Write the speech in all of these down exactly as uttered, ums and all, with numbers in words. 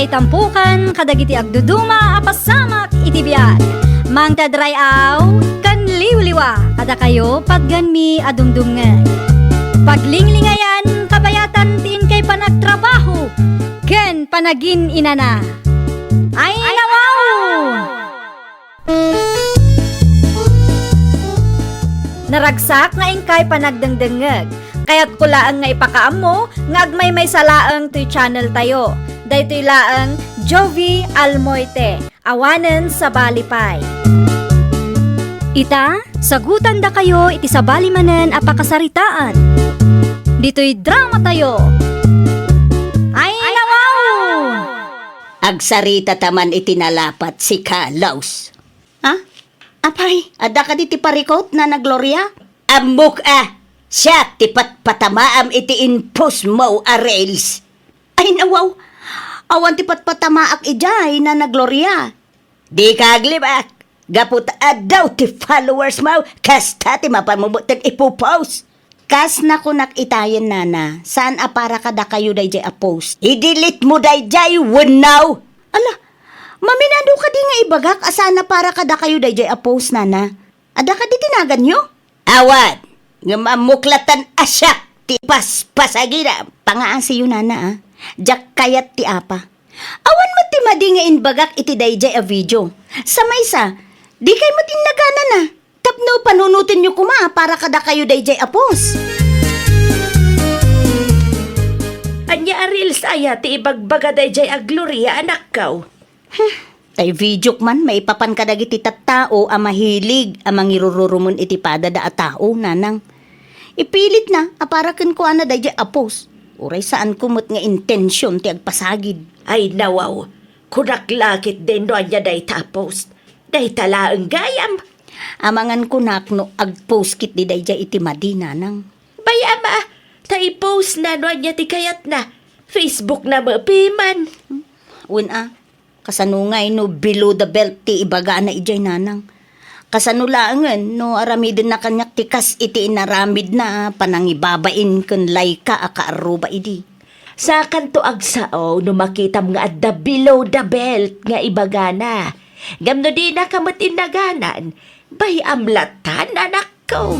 Tampukan kadagiti agduduma a pasamak iti biag. Mangted ray-aw ken liwliwa kadakayo patgenmi a dumdumngeg. Paglinglingayan, kabayatan ti inkay panagtrabaho ken panagin-inana. Ay, nawaw! Naragsak nga inkay panagdengdengngeg. Kayatko laeng nga ipakaammo nga agmaymaysa laeng toy channel tayo. Daytoy laeng Jovie Almoite, awanen sabali pay. Ita, sagutandakayo iti sabali manen a pakasaritaan. Ditoy drama tayo. Ay, nawaw! Agsarita ta man iti nalapat, sika, Laus. Ha? Apay, adda kadi ti parikut, Nana Gloria? Ammok a, siak ti patpatamaam iti in-post mo a reels. Ay, nawaw, awan ti patpatamaak idiay, Nana Gloria. Dika aglibak, gapu ta addaw ti followers mo, kasta ti mapanmo met ipopost. Kas nakunak itayen, Nana, saan a para kadakayo daydiay a post. I-delete mo daydiay wenno? Ala, maminado kadi nga ibagak a saan a para kadakayo daydiay a post, Nana? Adda kadi ti naganyo? Awan, ngem ammok latta a siak ti paspasagida. Pangaasiyo, Nana, a. Diak kayat ti apa. Awan met ti madi nga imbagak iti daydiay a video. Sa maysa, dikay met innaganana. Tapno panunotenyo koma para kadakayo daydiay a post. Ania a reels aya ti ibagbaga daydiay a Gloria, anakko? Hmm, tay videok man maipapan kadagiti tattao a mahilig a mangirururumen iti padada a tao, Nanang. Ipilitna a para kenkuana daydiay a post. Uray saanko met nga intention ti agpasagid. Ay, nawaw. Kunak la ketdin no ania dayta a post. Dayta laeng gayam. Amangan kunak no ag-post ketdi daydiay iti madi, Nanang. Bay-am a, ta i-postna no ania ti kayatna. Facebookna met piman. Wen a, kasano ngay no below the belt ti ibagana idiay, Nanang? Kasano laengen no aramidenna kaniak ti kas iti inaramidna a panangibabain ken layka a kaarruba idi? Sakanto agsao no makitam nga adda below the belt nga ibagana. Ngem no dinaka met innaganan, bay-am latta, anakko.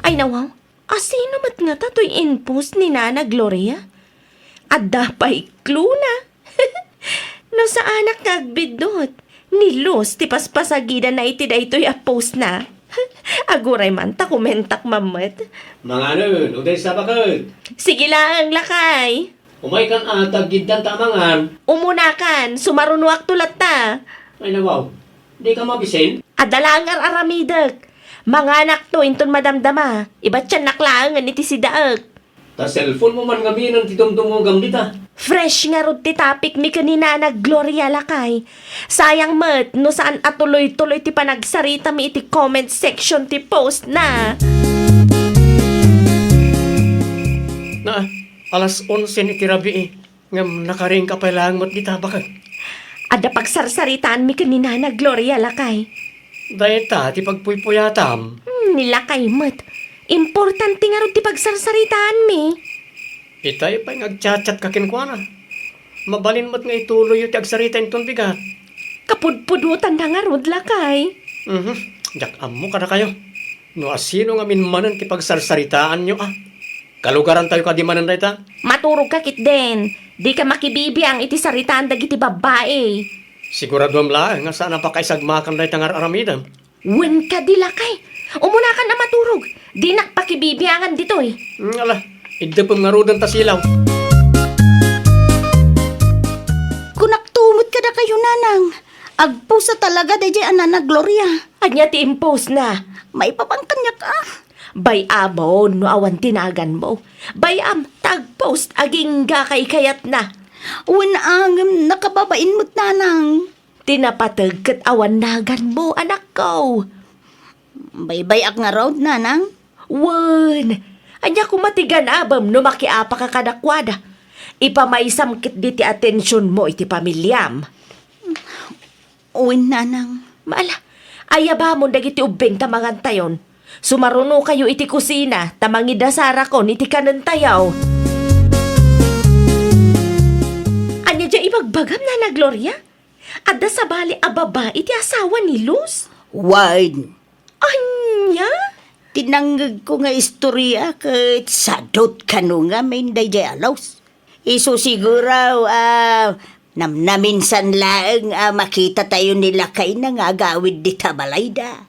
Ay, nawaw, asino met ngata toy in-post ni Nana Gloria? Adda pay clue-na. No saanak nga agbiddut, ni Luz ti paspasagidana iti daytoy a postna. Aguray man ta kumentak man met. Manganen, uday sa baket. Sige laeng, lakay. Umaykan a, ta aggiddanta a mangan. Umunakan, sumarunoakto latta. Ay, nawaw. Dika mabisin? Adda laeng ar-aramidek. Manganakto inton madamdama. Ibatiannak laengen iti sidaek. Ta cellphone mo man ngamin ti dumdumogam dita. Fresh ngarud ti topic mi ken ni Nana Gloria, lakay. Sayang met no saan a tuloy-tuloy ti panagsarita mi iti comment section ti post na. Na, alas onse iti rabii. Ngem nakaring ka pay laeng met dita, baket. Adda pagsarsaritaan mi ken ni Nana Gloria, lakay. Dayta ti pagpuypuyatam. Hmm, ni lakay met. Importante ngarud ti pagsarsaritaan mi. Itay pay nga agchat-chat ka kenkuana. Mabalin met nga ituloyyo ti agsarita inton bigat. Kapudpudotanna ngarud, lakay. Mhm. Diak ammo kadakayo. No asino ngamin manen ti pagsarsaritaanyo, a. Kalugarantayo kadi manen dayta? Maturog ka ketdin. Dika makibibiang iti saritaan dagiti babbai. Siguraduam laeng nga saan a pakaisagmakan dayta nga ar-aramidem. Wen kadi, lakay. Umunakan a maturog. Dinak pakibibiangan ditoy. Mm, ala, iddepem ngaruden ta silaw. Kunakto met kadakayo, Nanang. Agpost a talaga daydiay a Nana Gloria. Ania ti impostna? Maipapan kaniak, a. Bay-amon no awan ti naganmo. Bay-am ta agpost agingga kaykayatna. Wen a, ngem nakababain met, Nanang. Ti napateg ket awan naganmo, anakko. Baybay-ak ngarud, Nanang. Wen, ania koma ti ganabem no makiapaka kadakuada? Ipamaysam ketdi ti atensionmo iti pamiliam. Wen, Nanang. Ala, ayabamon dagiti ubbing ta mangantayon. Sumarunokayo iti kusina ta mangidasarakon iti kanentayo. Bagbagam, Nana Gloria? Adda sabali a babai ti asawa ni Luz? Wen. Ania? Ti nangngegko nga istoria ket sadot kano ngamin daydiay a Luz. Isu siguro a namnaminsan laeng a makitatayo ni lakayna nga agawid dita balayda.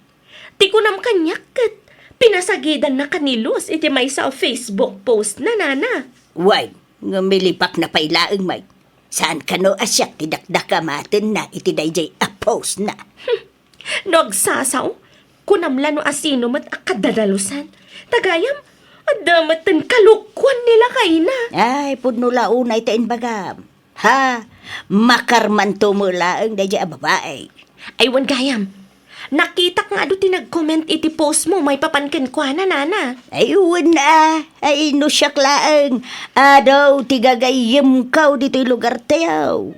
Ti kunam kaniak ket pinasagidanna ka ni Luz iti maysa a Facebook postna, Nana. Wen, ngem milipakna pay laeng met. Saan kano a siak ti dakdakamatenna iti daydiay a postna. No agsasao, kunam la no asino met a kadadalusan. Ta gayam, adda metten kalokuan ni lakayna. Ay, pudno la unay ta imbagam. Ha? Makarmanto met laeng daydiay a babai. Ay, wen gayam. Nakitak nga adu ti nag-comment iti post mo maipapan kenkuana, Nana. Ay, wen a. Ay, no siak laeng. Adu ti gagayyemko ditoy lugartayo.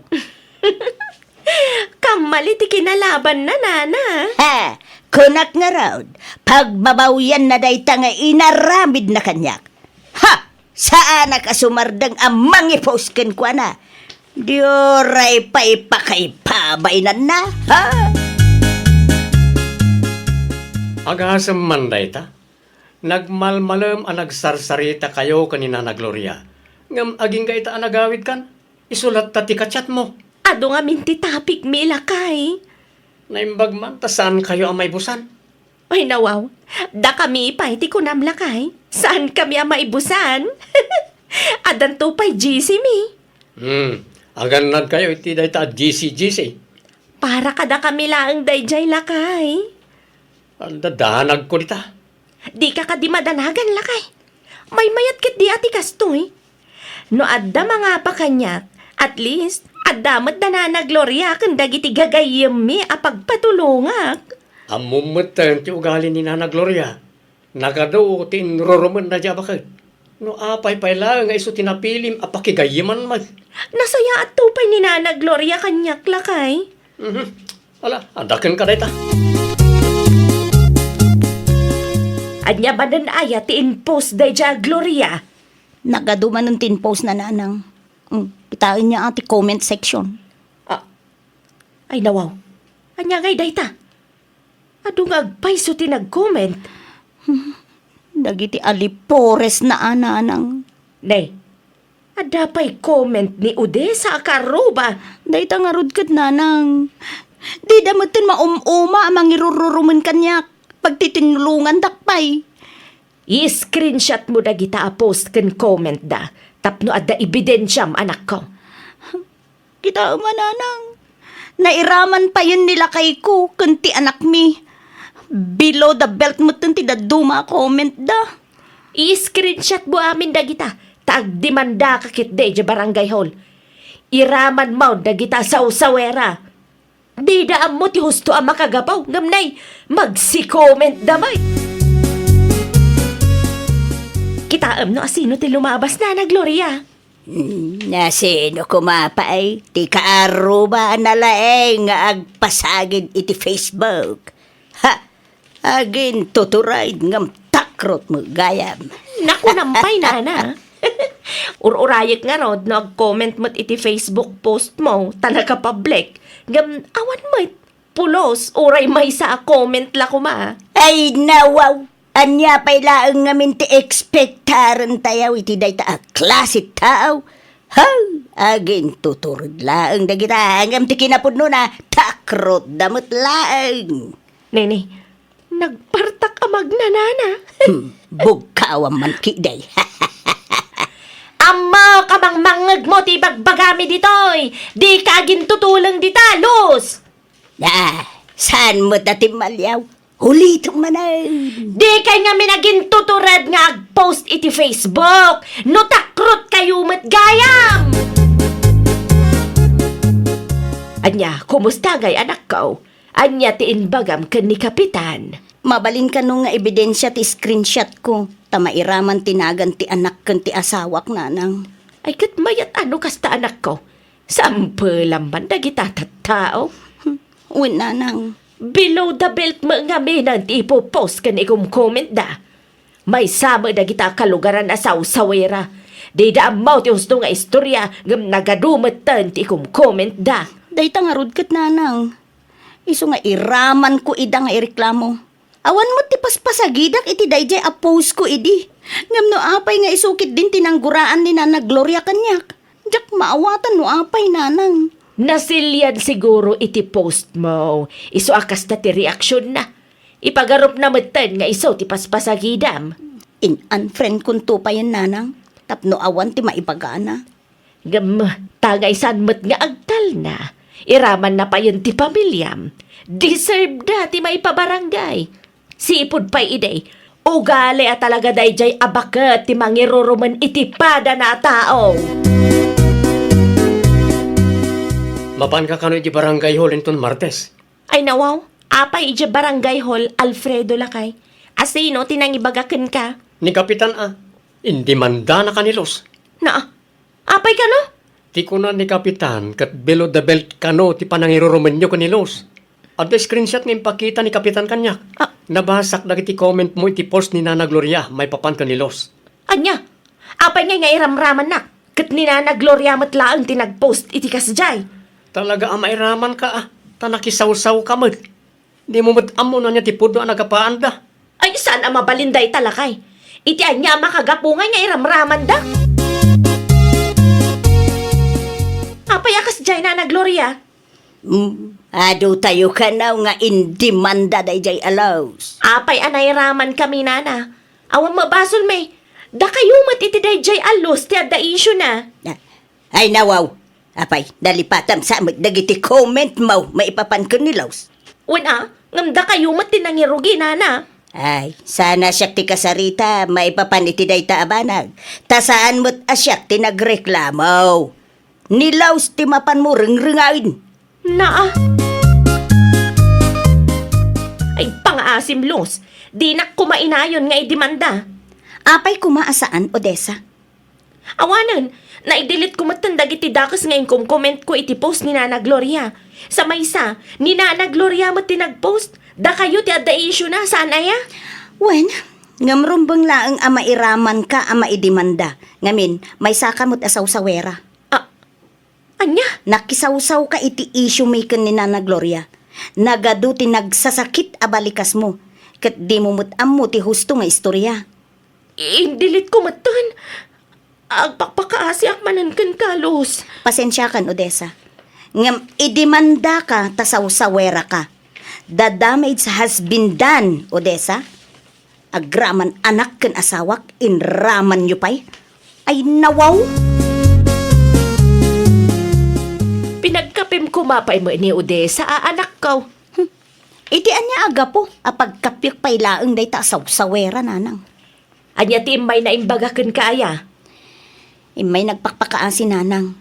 Kammali ti kinalabanna, Nana. Ha! Kunak ngarud, pagbabawianna dayta nga inaramidna kaniak. Ha! Saanak a sumardeng a mangipost kenkuana. Di uray pay pakaipabainanna, ha? Agasem man dayta. Nagmalmalem a nagsarsarita kayo ken ni Nana Gloria. Ngem agingga ita a nagawidkan, isu latta ti ka-chat mo. Adu ngamin ti topic mi, lakay. Naimbag man ta saan kayo a maibusan. Ay, nawaw. Dakami pay ti kunam, lakay. Saan kami a maibusan? Addanto pay G C mi. Hmm, agannad kayo iti dayta a G C G C. Para kadakami laeng daydiay, lakay. Adda danagko dita. Dika kadi madanagan, lakay. Maymayat ketdi a ti kastoy. No adda mangapa kaniak, at least, adda met da Nana Gloria ken dagiti gagayyemmi a pagpatulongak. Ammom metten ti ugali ni Nana Gloria. Nagadu ti inrurumenna diay a baket. No apay pay laeng nga isu ti napilim a pakigayyeman met. Nasayaatto pay ni Nana Gloria kaniak, lakay. Mhm. Ala, adda kenka dayta. Ania manen aya ti in-post daydiay a Gloria? Nagadu manen ti in-post na, Nanang. Mm, kitaenyo a ti comment section. Ah. Ay, nawaw. Ania ngay dayta? Adu nga agpayso ti nag-comment. Hmm, dagiti alipores na a, Nanang. Nay, adda pay comment ni Odessa a kaarruba. Dayta ngarud ket, Nanang. Dida metten maum-uma a mangirururumen kaniak. Pagtitinnulongandak pay. I-screenshot mo dagita a post ken comment da tapno adda ebidensiam, anakko. Kitaem a, Nanang. Nairaman payen ni lakayko ken ti anakmi. Below the belt metten ti dadduma a comment da. I-screenshot mo amin dagita, ta agdemandaka ketdi idiay barangay hall. Iraman mo dagita a sawsawera. Dida ammo ti husto a makagapu, ngem nay, magsi-comment da met. Kitaem no asino ti lumabas, Nana Gloria. Hmm, nasino koma pay ti kaarruba a nalaing nga agpasagid iti Facebook? Ha! Agintutured ngem takrot met gayam. Nakunam pay, Nana. Ur-urayek ngarud no ag-comment met iti Facebook post mo ta nakapublic. Ngem awan met pulos uray maysa a comment la koma. Ay, nawaw! Ania pay laeng ngamin ti expectarentayo iti dayta a klase tao? Ha! Agintutured laeng dagita ngem ti kinapudnona, takrot da met laeng. Nene, nagpartak a magnanana. Hmm, bugkawam man ketdi. Ammok a mangmangngeg mo ti ibagbagami ditoy. Dika agintutuleng dita, Luz. Ah, saan met a timmaliaw? Ulitek manen. Dikay ngamin agintutured nga ag-post iti Facebook. No takrot kayo met gayam. Ania, kumusta ngay, anakko? Ania ti imbagam ken ni Kapitan? Mabalin kano nga ebidensia ti screenshot ko, ta mairaman ti nagan ti anak ken ti asawak, Nanang. Ay, ket mayat a no kasta, anakko. Sampelam man dagita tattao. Hmm, wen, Nanang. Below the belt met ngamin ti ipopost ken ikomcomment da. Maysa met dagita a kalugaran a sawsawera. Dida ammo ti husto nga istorya, ngem nagadu metten ti ikomkommentda. Dayta ngarud ket, nanang. Isu nga iramanko ida nga ireklamo. Awan met ti paspasagidak iti daydiay a postko idi. Ngem no apay nga isu ketdin ti nangguraan ni Nana Gloria kaniak, diak maawatan no apay, nanang. Nasilian siguro iti postmo. Isu a kasta ti reaksionna. Ipagarupna metten nga isu ti paspasagidam. In-unfriendkonto payen, nanang, tapno awan ti maibagana. Ngem, ta nga isan met nga agtalna, iramanna payen ti pamiliam. Deserveda ti maipabarangay. Sipud pay idi, ugali a talaga daydiay a baket ti mangirurumen iti padana a tao. Mapanka kano iti barangay hall inton Martes? Ay, nawaw. Apay idiay barangay hall, Alfredo, lakay? Asino ti nangibaga kenka? Ni Kapitan a. Indimandanaka ni Luz. Na, apay kano? Ti kuna ni Kapitan ket below the belt kano ti panangirurumenyo ken ni Luz. Adda screenshot nga impakita ni Kapitan kaniak. Ah. Nabasak dagiti comment mo iti post ni Nana Gloria maipapan ken ni Luz. Ania? Apay ngay nga iramramannak? Ket ni Nana Gloria met laeng ti nagpost iti kasdiay. Talaga a mairamanka a, ta nakisawsawka met. Dimo met ammo no ania ti pudno a nagapaanda. Ay, saan a mabalin dayta, lakay? Iti ania a makagapu ngay nga iramramanda? Apay a kasdiay, Nana Gloria? Mm, adu tayo kanaw nga indimanda daydiay a Luz. Apay a nairaman kami, nana? Awan mabasolmi. Dakayo met iti daydiay a Luz ti adda issue na. Ah, ay, nawaw. Apay, nalipatam sa met dagiti comment mo maipapan ken ni Luz. Wen a, ngem dakayo met ti nangirugi, nana. Ay, saan a siak ti kasarita maipapan iti dayta a banag. Ta saan met a siak ti nagreklamo. Ni Luz ti mapanmo rengrengaen. Naa. Ay, pangaasim, Luz. Dinak koma inayon nga idemanda. Apay koma a saan, Odessa? Awanen, naidelete ko metten dagiti dakes nga inkomkommentko iti post ni Nana Gloria. Sa maysa, ni Nana Gloria met ti nagpost. Dakayo ti adda issue na, saan aya? Wen, ngem rumbeng laeng a mairamanka a maidemanda. Ngamin, maysaka met a sawsawera. Ah, Ania? Nakisawsawka iti issue mi ken ni Nana Gloria. Nagadu ti nagsasakit a balikasmo, ket dimo met ammo ti husto nga istorya. Indelete ko metten. Agpakpakaasiak manen kenka, Luz. Pasensiakan, Odessa. Ngem idemandaka ta sawsaweraka. The damage has been done, Odessa. Agraman anak ken asawak, inramanyo pay? Ay, nawaw! Pinagkapim koma pay met ni Odessa a anakko. Hmm. Iti ania a gapu a pagkapiek pay laeng dayta a sawsawera, nanang? Ania ti immay na imbaga kenka aya? Immay nagpakpakaasi, nanang.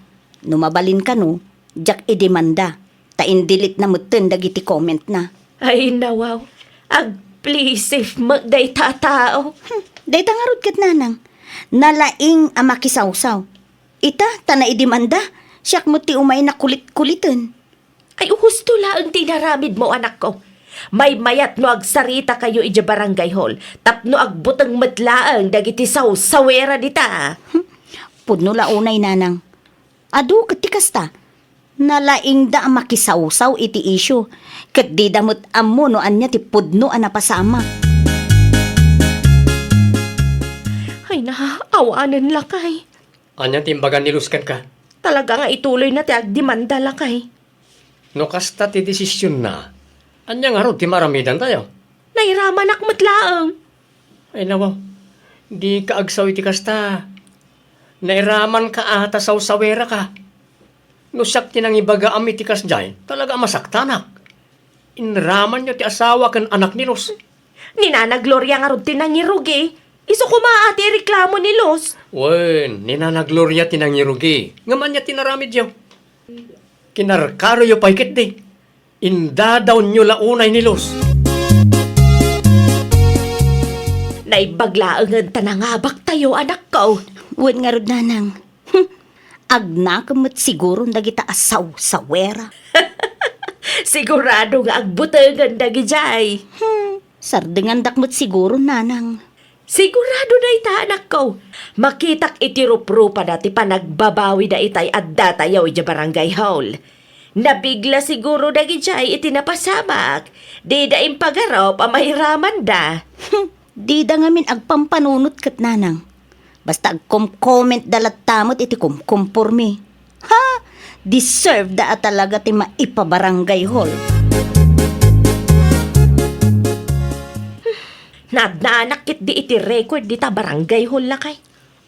No mabalin kano, diak idemanda, ta indelete na metten dagiti comment na. Ay, nawaw. Agplisif met dayta a tao. Hmm, dayta ngarud ket, nanang. Nalaing a makisawsaw. Ita, ta naidemanda, siak met ti umay nakulit-kuliten. Ay, husto laeng ti inaramidmo, anakko. Maymayat no agsaritakayo idiay barangay hall, tapno agbuteng met laeng dagiti sawsawera dita. Hmm, pudno la unay, nanang. Adu ket ti kasta, nalaingda a makisawsaw iti issue, ket dida met ammo no ania ti pudno a napasamak. Ay na, awanen, lakay. Ania ti imbaga ni Luz kenka? Talaga nga ituloyna ti agdemanda, lakay. No kasta ti desisionna, ania ngarud ti maaramidantayo? Nairamanak met laeng. Ay, nawaw. Dika agsao iti kasta. Nairamanka a ta sawsaweraka. No siak ti nangibagaam iti kasdiay, talaga a masaktanak. Inramanyo ti asawa ken anak ni Luz. Ni Nana Gloria ngarud ti nangirugi. Isu koma a ti ireklamo ni Luz. Wen, ni Nana Gloria ti nangirugi. Ngem ania ti inaramidyo? Kinarkaroyo pay ketdi. Indadawnyo la unay ni Luz. Naimbag laengen ta nangabaktayo, anakko. Wen ngarud, nanang. Hmm. Agnakem met siguron dagita a sawsawera. Sigurado nga agbutengen dagidiay. Hmm. Sardengandak met siguron, nanang. Sigurado dayta, anakko. Makitak iti ruprupada ti panagbabawida itay addatayo idiay barangay hall. Nabigla siguro dagidiay iti napasamak. Dida impagarup a mairamanda. Dida ngamin agpampanunot ket nanang. Basta agkom-comment da latta met iti kumkumpormi. Ha? Deserve da a talaga ti maipabarangay hall. Nadnaanak ketdi iti record dita barangay hall, lakay.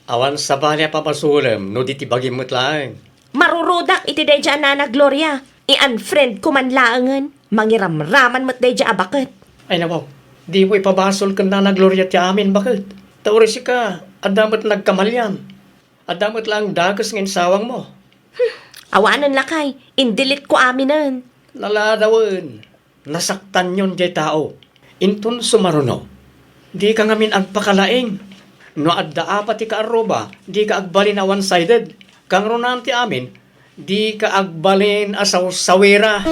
Awan sabali a pabasolem no di ti bagim met laeng. Marurudak iti daydiay a Nana Gloria. I-unfriend ko man laengen. Mangiramraman met daydiay a baket. Ay, nawaw. Dimo ipabasol ken Nana Gloria ti amin, baket. Ta uray sika, adda met nagkamalian. Adda met laeng dakes nga insawangmo. Hmm, awanen, lakay. Indelete ko aminen. Naladawen. Nasaktanyon diay tao. Inton sumaruno, dika ngamin agpakalaing. No adda apat ti kaarruba, dika agbalin a one-sided. Kangrunaan ti amin, dika agbalin a sawsawira.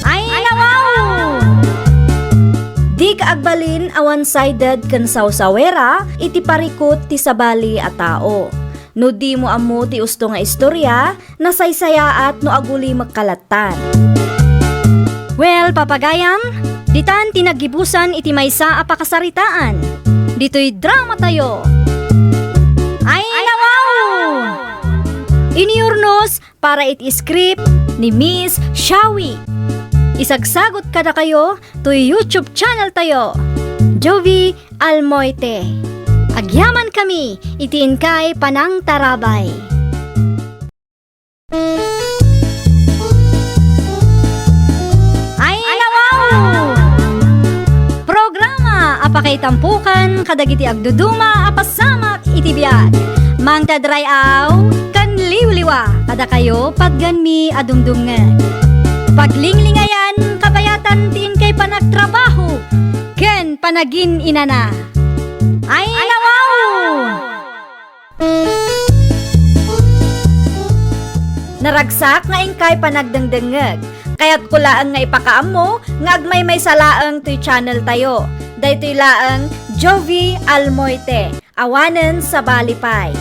Ay, nawaw! Dika agbalin a one-sided ken sawsawira iti parikut ti sabali a tao. No dimo ammo ti usto nga istorya, nasaysayaat no agulimekka lattan. Well, papagayam, ditan ti naggibusan iti maysa a pakasaritaan. Ditoy dramatayo. Ay, nawaw! Iniurnos para iti script ni Miss Shawi. Isagsagot kadakayo toy YouTube channel tayo, Jovie Almoite. Agyamankami iti inkay panangtarabay. Ay, nawaw! Programa a pakaitampokan kadagiti agduduma a pasamak iti biag. Mangted ray-aw ken liwliwa kadakayo patgenmi a dumdumngeg. Paglinglingayan kabayatan ti inkay panagtrabaho ken panagin-inana. Ay, nawaw! Naragsak nga inkay panagdengdengngeg. Kayatko laeng nga ipakaammo nga agmaymaysa laeng toy channel tayo. Daytoy laeng Jovie Almoite. Awanen sabali pay.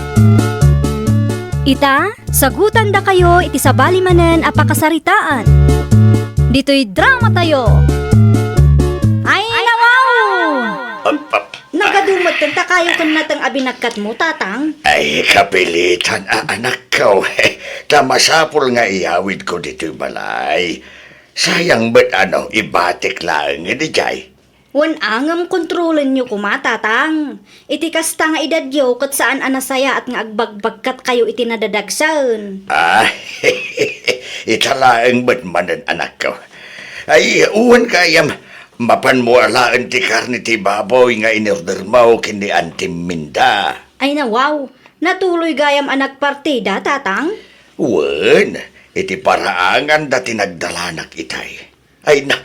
Ita, sagutandakayo iti sabali manen a pakasaritaan. Ditoy dramatayo. Ay, nawaw! Nagadu met ken ta kayo ken nateng a binagkatmo, Tatang. Ay, kapilitan a anakko. Ta masapul nga iyawidko ditoy balay. Sayang met a no ibatik laeng idiay. Wen a ngem kontrolenyo koma, Tatang. Iti kasta nga edadyo ket saan a nasayaat nga agbagbagkatkayo iti nadadagsen. Ah, ita laeng met manen, anakko. Ay, wen gayam, mapanmo alaen ti karne ti baboy nga inordermo ken ni Auntie Minda. Ay, nawaw, natuloy gayam a nagpartida, Tatang? Wen, iti paraanganda ti nagdalanak itay. Ay na,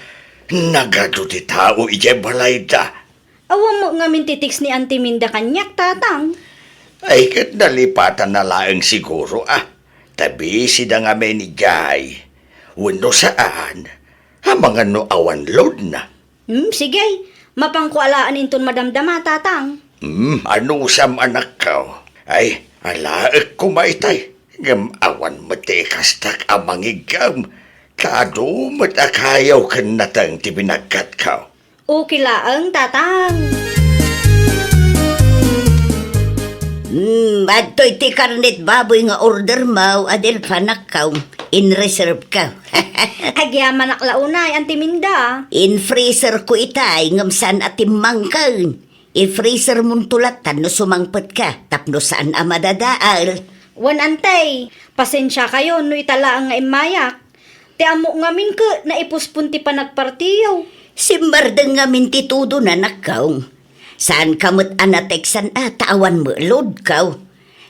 nagadu ti tao idiay balayda. Awan met ngamin ti text ni Auntie Minda kaniak, Tatang. Ay, ket nalipatanna laeng siguro, a. Ta busy da ngamin idiay. Wenno saan, amangan no awan loadna. Hmm, sige. Mapanko alaen inton madamdama, Tatang. Hmm, anusam, anakko. Ay, alaek koma itay. Ngem awan met ti ikastak a mangiggem. Ta adu met a kayo ken nateng ti binagkatko. Okay laeng, Tatang. Hmm, adtoy ti karnet baboy nga ordermo, Adelfa, anakko. In-reserve ko. Agyamanak la unay, Auntie Minda. In-freezer ko itay, ngem saan a timmangken. I-freezer monto lattan no sumangpet ka, tapno saan a madadael. Wen, Auntie, pasensia kayo no ita laeng nga immayak. Ti ammok ngamin ket naipospon ti panagpartiyo. Simmardeng ngamin ti tudo, anakko. Saan ka met a nateksan a ta awan met load ko.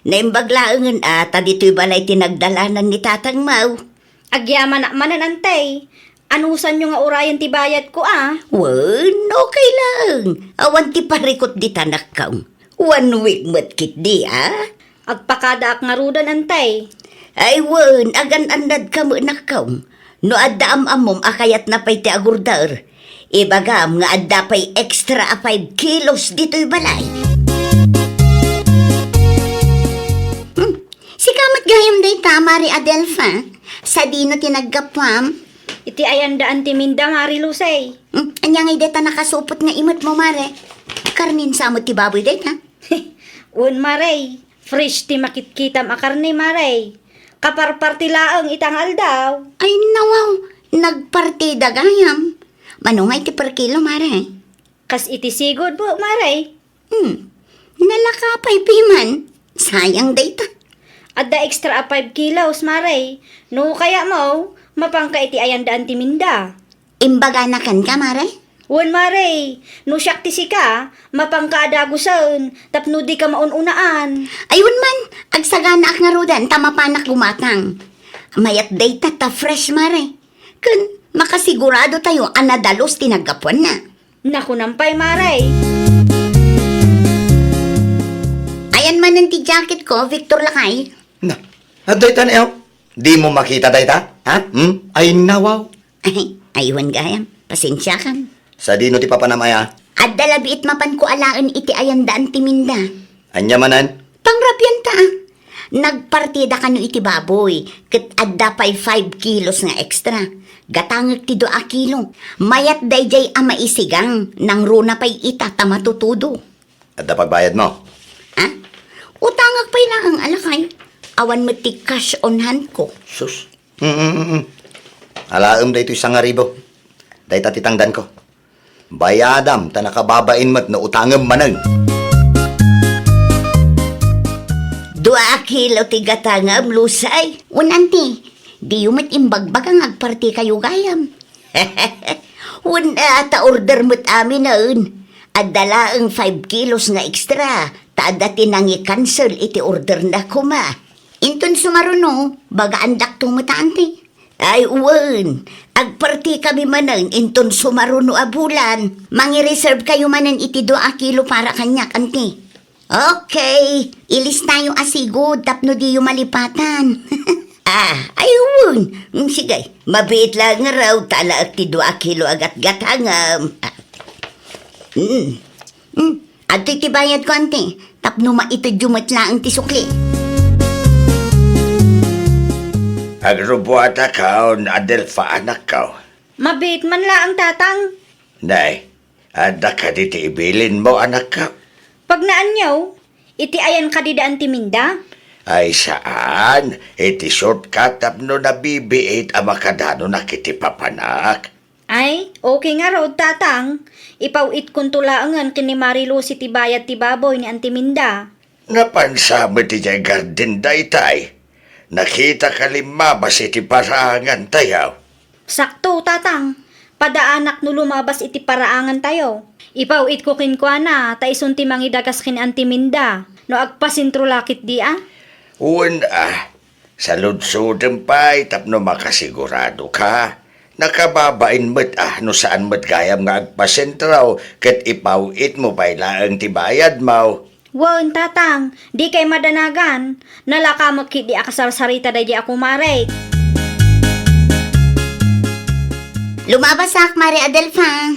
Naimbag laengen a ta ditoy balay ti nagdalanan ni tatangmo. Agyamanak manen, Auntie. Anusanyo nga urayen ti bayadko a? Wen, okay laeng. Awan ti parikut dita, anakko. One week met ketdi a? Agpakadaak ngaruden, Auntie. Ay wen, agan-annadka met, anakko. No adda am-ammom a kayatna pay ti agurder, Ibagam nga adda pay extra a five kilos ditoy balay. Hmm. Sika met gayam dayta, Mare Adelfa. Sadino ti naggapuam? Iti ayanda Anti Minda, Mare Lucy. Hmm. Ania ngay dayta nakasupot nga imetmo, Mare? Karnen sa met ti baboy dayta? Wen, Mare. Fresh ti makitkitam a karne, Mare. Kaparparti laeng ita nga aldaw. Ay, nawaw, nagpartida gayam. Mano nga iti per kilo, Mare? Kas iti sigud, Mare. Hmm. Nalaka pay piman. Sayang dayta. Adda extra a five kilos, Mare. No kayatmo, mapanka iti ayanda Anti Minda. Imbagana kenka, Mare? Wen, Mare. No siak ti sika, mapanka a dagusen, tapno dika maun-unaan. Ay, wen man, agsaganaak ngaruden, ta mapanak gumatang. Mayat dayta ta fresh, Mare. Ken, makasigurado tayo a nadalus ti naggapuanna. Nakunam pay, Mare. Ayan manen ti jacket ko, Victor lakay. Na, adda ita, Neo? Dimo makita dayta? Ha? Hmm? Ay, nawaw. Ay, aywan gayam. Pasensiakan. Sadino ti papanam aya? Adda labiit mapanko alaen iti ayanda Anti Minda. Ania manen? Pangrabianta, a. Nagpartida kano iti baboy, ket adda pay five kilos nga extra. Gatangek ti dua a kilo. Mayat daydiay a maisigang, nangruna pay ita ta matutudo. Adda pagbayadmo? Ha? Utangek pay laeng a lakay. Awan met ti cash on hand ko. Sus. Mm, mm, mm. Alaem daytoy sangaribu. Dayta ti tangdanko. Bayadam ta nakababain met no utangem manen. Dua a kilo ti gatangem, Lucy. Wen, Anti, diyo met imbagbaga nga agpartikayo gayam. Wen, a, ta order met aminen. Adda laeng five kilos nga extra, ta adda ti nangi-cancel iti orderna koma. Inton sumaruno, bagaandakto met, Anti. Ay, wen, agpartikami manen inton sumaruno a bulan. Mangi-reserve kayo manen iti dua a kilo para kaniak, Anti. Okay, ilistayo a sigud tapno diyo malipatan. Ah, ay, wen. Mm, sige, mabiit laeng ngarud ta alaek ti dua a kilo a gatgatangem. Ah. Mm. Mm. Adtoy ti bayadko, Anti, tapno maitedyo met laeng ti sukli. Agrubuatakaon, Adelfa, anakko. Mabiit man laeng, Tatang. Nay, adda kadi ti ibilinmo, anakko? Pagnaanyo, iti ayan kadi da Anti Minda? Ay, saan. Iti shortcut tapno nabibiit a makadanonak iti papanak. Ay, okay ngarud, Tatang. Ipaw-itkonto laengen ken ni Mare Lucy ti bayad ti baboy ni Anti Minda. Napansa met idiay garden daytay. Nakita ka limmabas iti paraangantayo. Sakto, Tatang. Padaanak no lumabas iti paraangantayo. Ipaw-itko kenkuana, ta isun ti mangidagas ken Anti Minda. No agpasentro la ketdi a? Wen a, saludsodem pay tapno makasigurado ka. Nakababain met a no saan met gayam nga agpasentro ket ipaw-itmo pay laeng ti bayadmo. Wen, Tatang, dikay madanagan. Nalaka met ketdi a kasarsarita daydi a kumarek. Lumabasak, Mare Adelfa.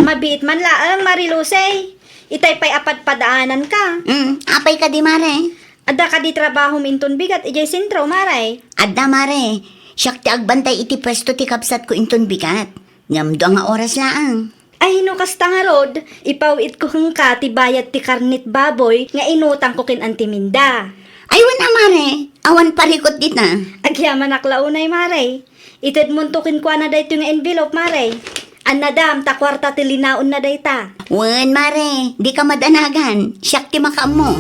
Mabiit man laeng, Mare Lucy. Itay pay a padpadaananka. Mm, apay kadi, Mare? Adda kadi trabahom inton bigat idiay sentro, Mare? Adda, Mare. Siak ti agbantay iti puesto ti kabsatko inton bigat. Ngem dua nga oras laeng. Ay, no kasta ngarud, ipaw-itko kenka ti bayad ti karnet baboy nga inutangko ken Anti Minda. Ay, wen a, Mare. Awan parikut dita. Agyamanak la unay, Mare. Itedmonto kenkuana daytoy nga envelope, Mare. Annadam ta kuarta ti linaonna dayta. Wen, Mare, dika madanagan. Siak ti makaammo.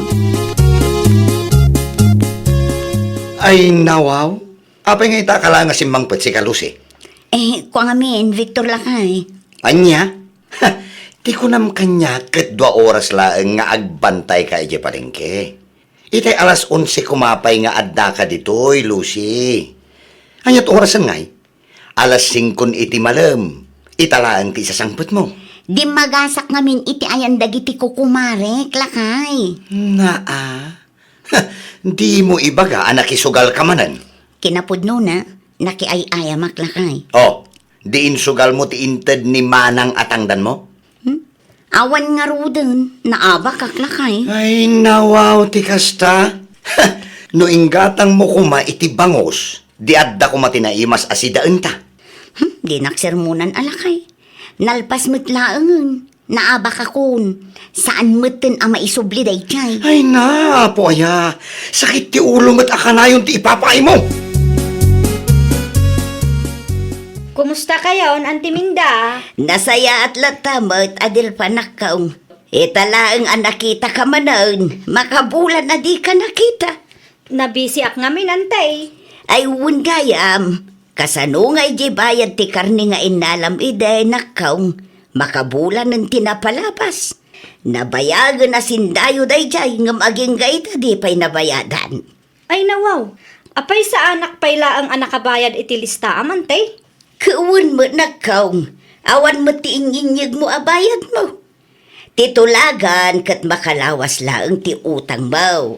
Ay, nawaw. Apay nga ita ka la nga simmangpet, sika, Lucy? Eh, kua ngamin, Victor lakay. Ania? Ti kunam kaniak ket dua oras laeng nga agbantayka idiay palengke. Itay alas onse koma pay nga addaka ditoy, Lucy. Ania't orasen ngay? Alas singkon iti malem. Ita laeng ti isasangpetmo. Dimmagasak ngamin iti ayan dagiti kukumarek, lakay. Naa. Dimo ibaga a nakisugalka manen. Kinapudnona, nakiay-ayamak, lakay. Oh, Di insugalmo ti inted ni manang a tangdanmo? Hmm? Awan ngaruden, naabakak lakay. Ay, nawaw ti kasta. No inggatangmo koma iti bangus, di adda koma ti naimas a sidaenta. Hmm, dinak sermonan a lakay. Nalpas met laengen. Naabakakon, saan metten a maisubli daydiay. Ay na, Apo aya, sakit ti ulo met a kanayon ti ipapaaymo. Kumusta kayon, Auntie Minda? Nasayaat latta met, Adelfa, nakkaw. Ita laeng a nakitaka manen, makabulan a dika nakita. Nabisiak ngamin, Auntie. Ay, wen gayam. Kasano nga idiay bayad ti karne nga innalam idi, nakkaw? Makabulanen ti napalabas. Nabayagen a sindayo daydiay, ngem agingga ita di pay nabayadan. Ay, nawaw. Apay saanak pay laeng a nakabayad iti listaam, Auntie? Ket wen met, nakkaw. Awan met ti inyinyegmo a bayadmo. Ti tulagan ket makalawas laeng ti utangmo.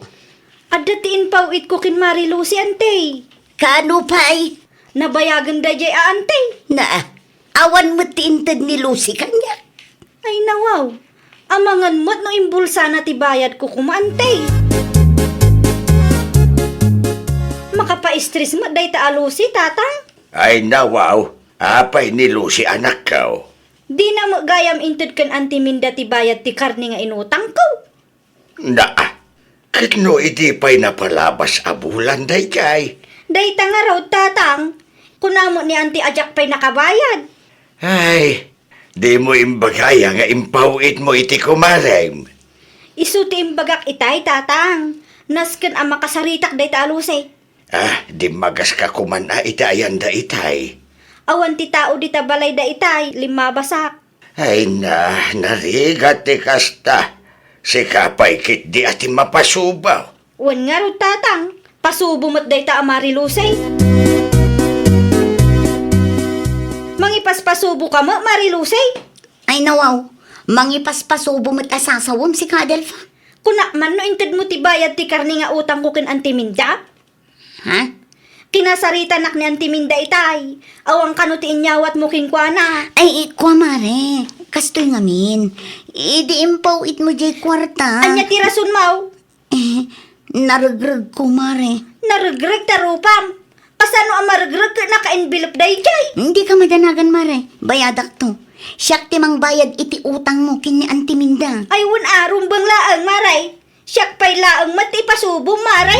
Adda ti impaw-itko ken Mari Lucy, Auntie. Kaano pay? Nabayagen daydiay a Auntie. Naa, awan met ti inted ni Lucy kaniak. Ay, nawaw. Amangan met no imbulsana ti bayadko koma, Auntie. Makapaistres met dayta a Lucy, Tatang. Ay, nawaw. Apay ni Lucy, anakko? Dina met gayam inted ken Auntie Minda ti bayad ti karne nga inutangko. Naa, ket no idi pay napalabas a bulan daydiay? Dayta ngarud, Tatang. Kuna met ni Auntie a diak pay nakabayad. Ay, dimo imbagaya nga impaw-itmo iti kumarem. Isu ti imbagak itay, Tatang. Nasken a makasaritak dayta a Lucy. Ah, dimmagas ka koman a iti ayanda itay. Awan ti tao dita balayda itay, limmabasak. Ay na, narigat ti kasta. Sika pay ketdi a ti mapasubaw. Wen ngarud, Tatang, pasubo met dayta a Mari Lucy. Mangipaspasubo ka met, Mari Lucy? Ay, nawaw, mangipaspasubo met a sasawem, sika, Adelfa. Kunak man no intedmo ti bayad ti karne nga utangko ken Auntie Minda? Ha? Kinasaritanak ni Auntie Minda itay. Awan kano ti inyawatmo kenkuana. Ay, kua, Mare. Kastoy ngamin. Idi impaw-itmo diay kuarta. Ania ti rasonmo? Eh, naregregko, Mare. Naregreg ta rupam. Kasano a maregreg ket naka-envelope daydiay? Dika madanagan, Mare. Bayadakto. Siak ti mangbayad iti utangmo ken ni Auntie Minda. Ay, wen a, rumbeng laeng, Mare. Siak pay laeng met ti ipasubom, Mare.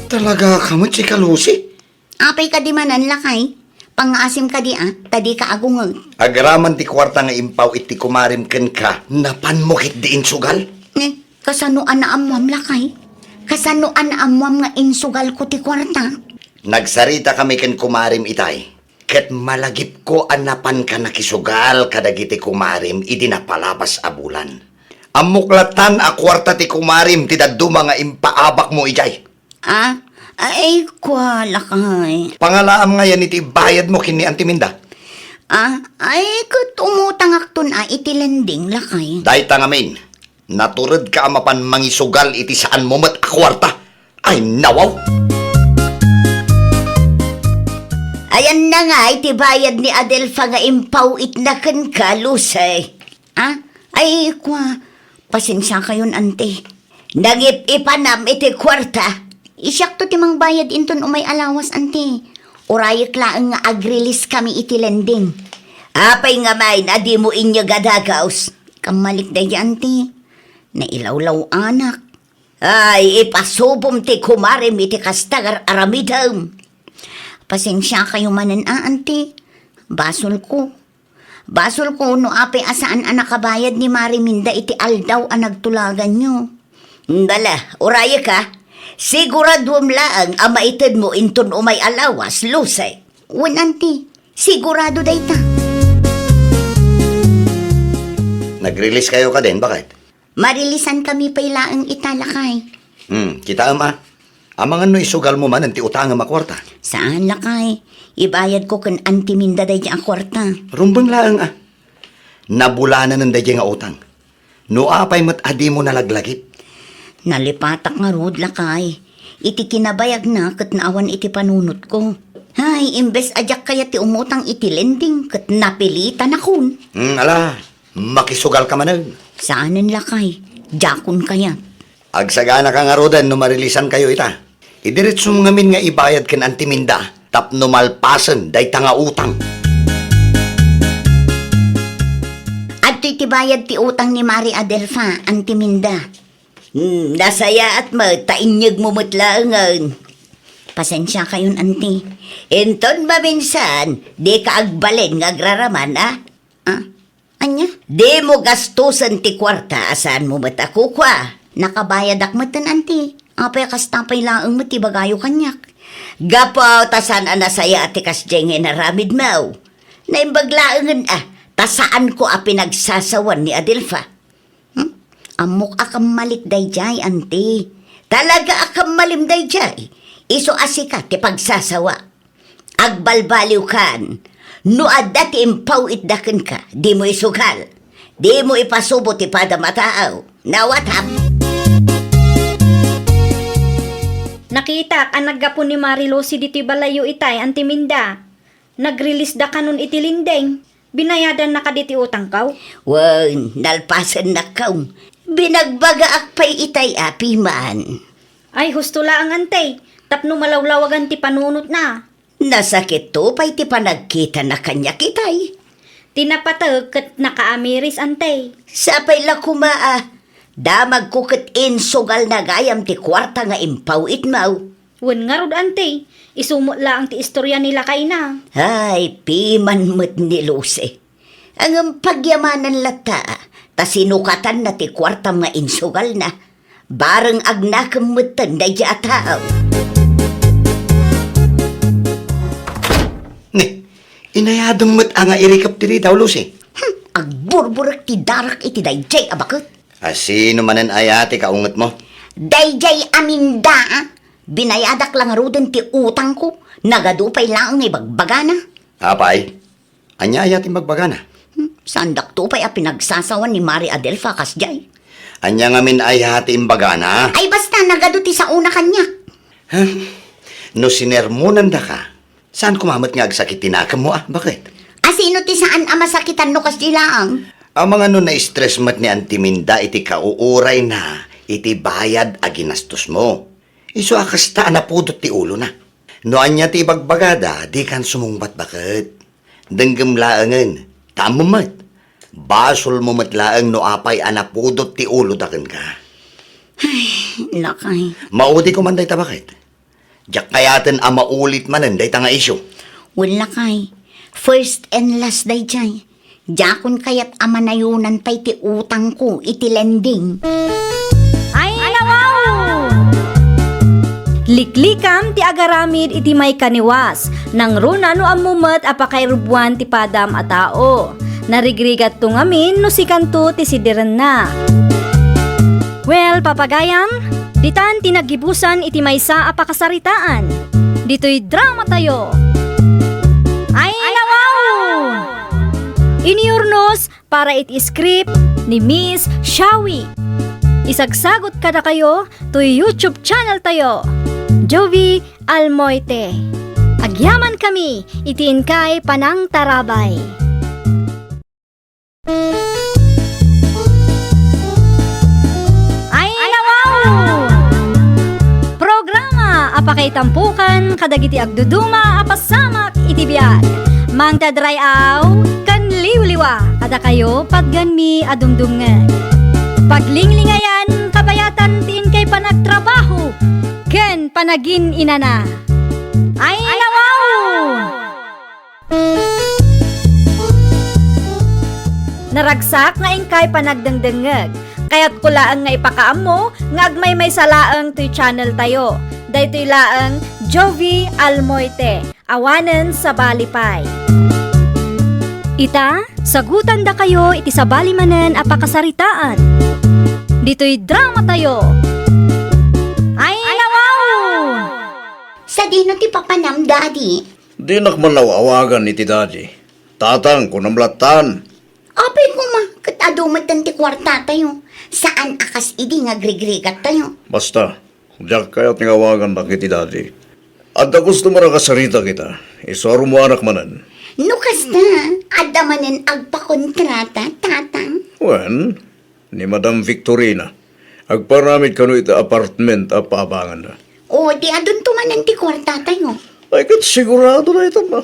Talaga ka met, sika Lucy? Apay kadi manen, lakay? Pangngaasim kadi a, ta dika agungod. Agraman ti kuarta nga impaw iti kumarem kenka, napanmo ketdi insugal? Ne, kasano a naammoam, lakay? Kasano a naammoam nga insugalko ti kuarta? Nagsaritakami ken kumarem itay. Ket malagipko a napanka nakisugal kadagiti kumarem idi napalabas a bulan. Ammok lattan a kuarta ti kumarem ti dadduma nga impaabakmo idiay. Ah, ay, kua, lakay. Pangalaam ngayen iti bayadmo ken ni Auntie Minda? Ah, ay, ket umutangakton a iti lending, lakay. Dayta ngamin, naturedka a mapan mangisugal iti saanmo met a kuarta. Ay, nawaw! Ayanna nga iti bayad ni Adelfa nga impaw-itna kenka, Lucy. Ah? Ay, kua, pasensiakayon, Auntie. Nangip-ipanam iti kuarta. Siakto ti mangbayad inton umay a lawas, Auntie. Urayek laeng nga agrelease kami iti lending. Apay ngamin a dimo inyeg a dagaus? Kammalik daydi, Auntie. Nailawlaw-anak. Ay, ipasubom ti kumarem iti kasta nga ar-aramidem. Pasensiakayo manen a, Auntie. Basolko. Basolko no apay a saan a nakabayad ni Mare Minda iti aldaw a nagtulaganyo. Dala, urayek a. Siguraduem laeng a maitedmo inton umay a lawas, Lucy. Wen, Auntie. Sigurado dayta. Nagrelease kayo kadin, baket? Mareleasan kami pay laeng ita, lakay. Hmm, kitaem a. Amangan no isugalmo manen ti utangem a kuarta. Saan, lakay. Ibayadko ken Auntie Minda daydi a kuarta. Rumbeng laeng a. Nabulananen daydi nga utang. No apay met a dimo nalaglagip? Nalipatak ngarud, lakay. Iti kinabayagna ket naawan iti panunotko. Hay, imbes a diak kayat ti umutang iti lending ket napilitanakon. Hmm, ala, makisugalka manen. Saanen, lakay, diakon kayat. Agsaganaka ngaruden no marilisankayo ita. Idiretsom ngamin nga ibayad ken Anti Minda tapno malpasen dayta nga utang. Adtoy ti bayad ti utang ni Mari Adelfa, Anti Minda. Hmm, nasayaat met ta inyegmo met laengen. Pasensiakayon, Anti. Inton maminsan, dika agbalin nga agraraman, a? Ah? Ania? Dimo gastosen ti kuarta a saanmo met a kukua. Nakabayadak metten, Anti. Apay a kasta pay laeng met ti ibagayo kaniak? Gapu ta saan a nasayaat ti kasdiay nga inaramidmo. Naimbag laengen a, ta saanko a pinagsasawan ni Adelfa. Hmm? Ammok a kammalik daydiay, Anti. Talaga a kammalim daydiay. Isu a sika ti pagsasawa. Agbalbaliwkan. No adda ti impaw-itda kenka, dimo isugal. Dimo ipasubo ti padam a taaw. Nawatam. Nakitak a naggapu ni Mari Lucy ditoy balayyo itay, Anti Minda. Nagrilisda kanon iti lindeng. Binayadanna kadi ti utangko? Wen, nalpasennakon. Binagbagaak pay itay a piman. Ay, husto laeng, Anti, tapno malawlawagan ti panunotna. Nasakitto pay ti panagkitana kaniak itay. Ti napateg ket nakaamiris, Anti. Sapay la koma a damagko ket insugalna gayam ti kuarta nga impaw-itmo. Wen ngarud, Anti, isu met laeng ti istoria ni lakayna. Ay, piman met ni Lucy. Ngem pagyamanan latta, ta sinukatanna ti kuartam nga insugalna. Bareng agnakem metten daydiay a taaw. Ni, inayadem met a nga irikep ditoy daw, Lucy. Hmm, agburburek ti darak iti daydiay a baket. A, sino manen aya ti kaungetmo? Daydiay a Minda, a. Binayadak la ngaruden ti utangko, nagadu pay laeng nga ibagbagana. Apay? Ania aya ti imbagbaga na? Hmm, saandakto pay a pinagsasawan ni Mari Adelfa kasdiay. Ania ngamin aya ti imbagana? Ay, basta, nagadu ti saona kaniak. Huh? No sinermonandaka, saan koma met nga agsakit ti nakemmo, a? Baket? A, sino ti saan a masakitan no kasdi laeng? Amangan no na-stress met ni Anti Minda iti kauurayna iti bayad a ginastosmo. Isu a kasta a napudot ti ulona. No ania ti ibagbagada, dikan sumungbat, baket. Denggem laengen, ta ammom met. Basolmo met laeng no apay a napudot ti uloda kenka. Ay, lakay. Maudi koman dayta, baket. Diak kayaten a maulit manen dayta nga isyu. Wen, lakay. First and last daydiay. Diakon kayat a manayonan pay ti utangko iti lending. Ay, nawaw! Liklikam ti agaramid iti maikaniwas. Nangruna no ammo met a pakairubbuan ti padam a tao. Narigrigatto ngamin no sikanto ti sidirenna. Well, papagayam, ditan ti naggibusan iti maysa a pakasaritaan. Ditoy dramatayo. Ay, nawaw! Iniurnos para iti script ni Miss Shawi. Isagsagot kadakayo toy YouTube channel tayo, Jovi Almoite. Agyamankami iti inkay panangtarabay. Ay, nawaw! Programa a pakaitampukan kadagiti agduduma a pasamak iti biag. Mangted ray-aw ken liwliwa kadakayo, patganmi a dumdumngeg. Paglinglingayan, kabayatan ti inkay panagtrabaho ken panagin-inana. Ay, nawaw! Naragsak nga inkay panagdengdengngeg. Kayatko laeng nga ipakaammo nga agmaymaysa laeng toy channel tayo. Daytoy laeng Jovi Almoite, awanen sabali pay. Ita, sagutandakayo iti sabali manen a pakasaritaan. Ditoy dramatayo. Ay, nawaw! Sadino ti papanam, Daddy? Dinak man aw-awagan iti Daddy. Tatang, kunam lattan. Apay koma, ket adu metten ti kuartatayo. Saan a kas idi nga agrigrigattayo. Basta, Diak kayat nga awagannak iti daddy. Adda customer a kasarita kita. Isu a rummuanak manen. No kasta, adda manen agpakontrata, Tatang? Wen, ni Madam Victorina. Agparamid kano iti apartment a paabanganna. O, di adunto manen ti kuartatayo. Ay, ket sigurado dayta, ma.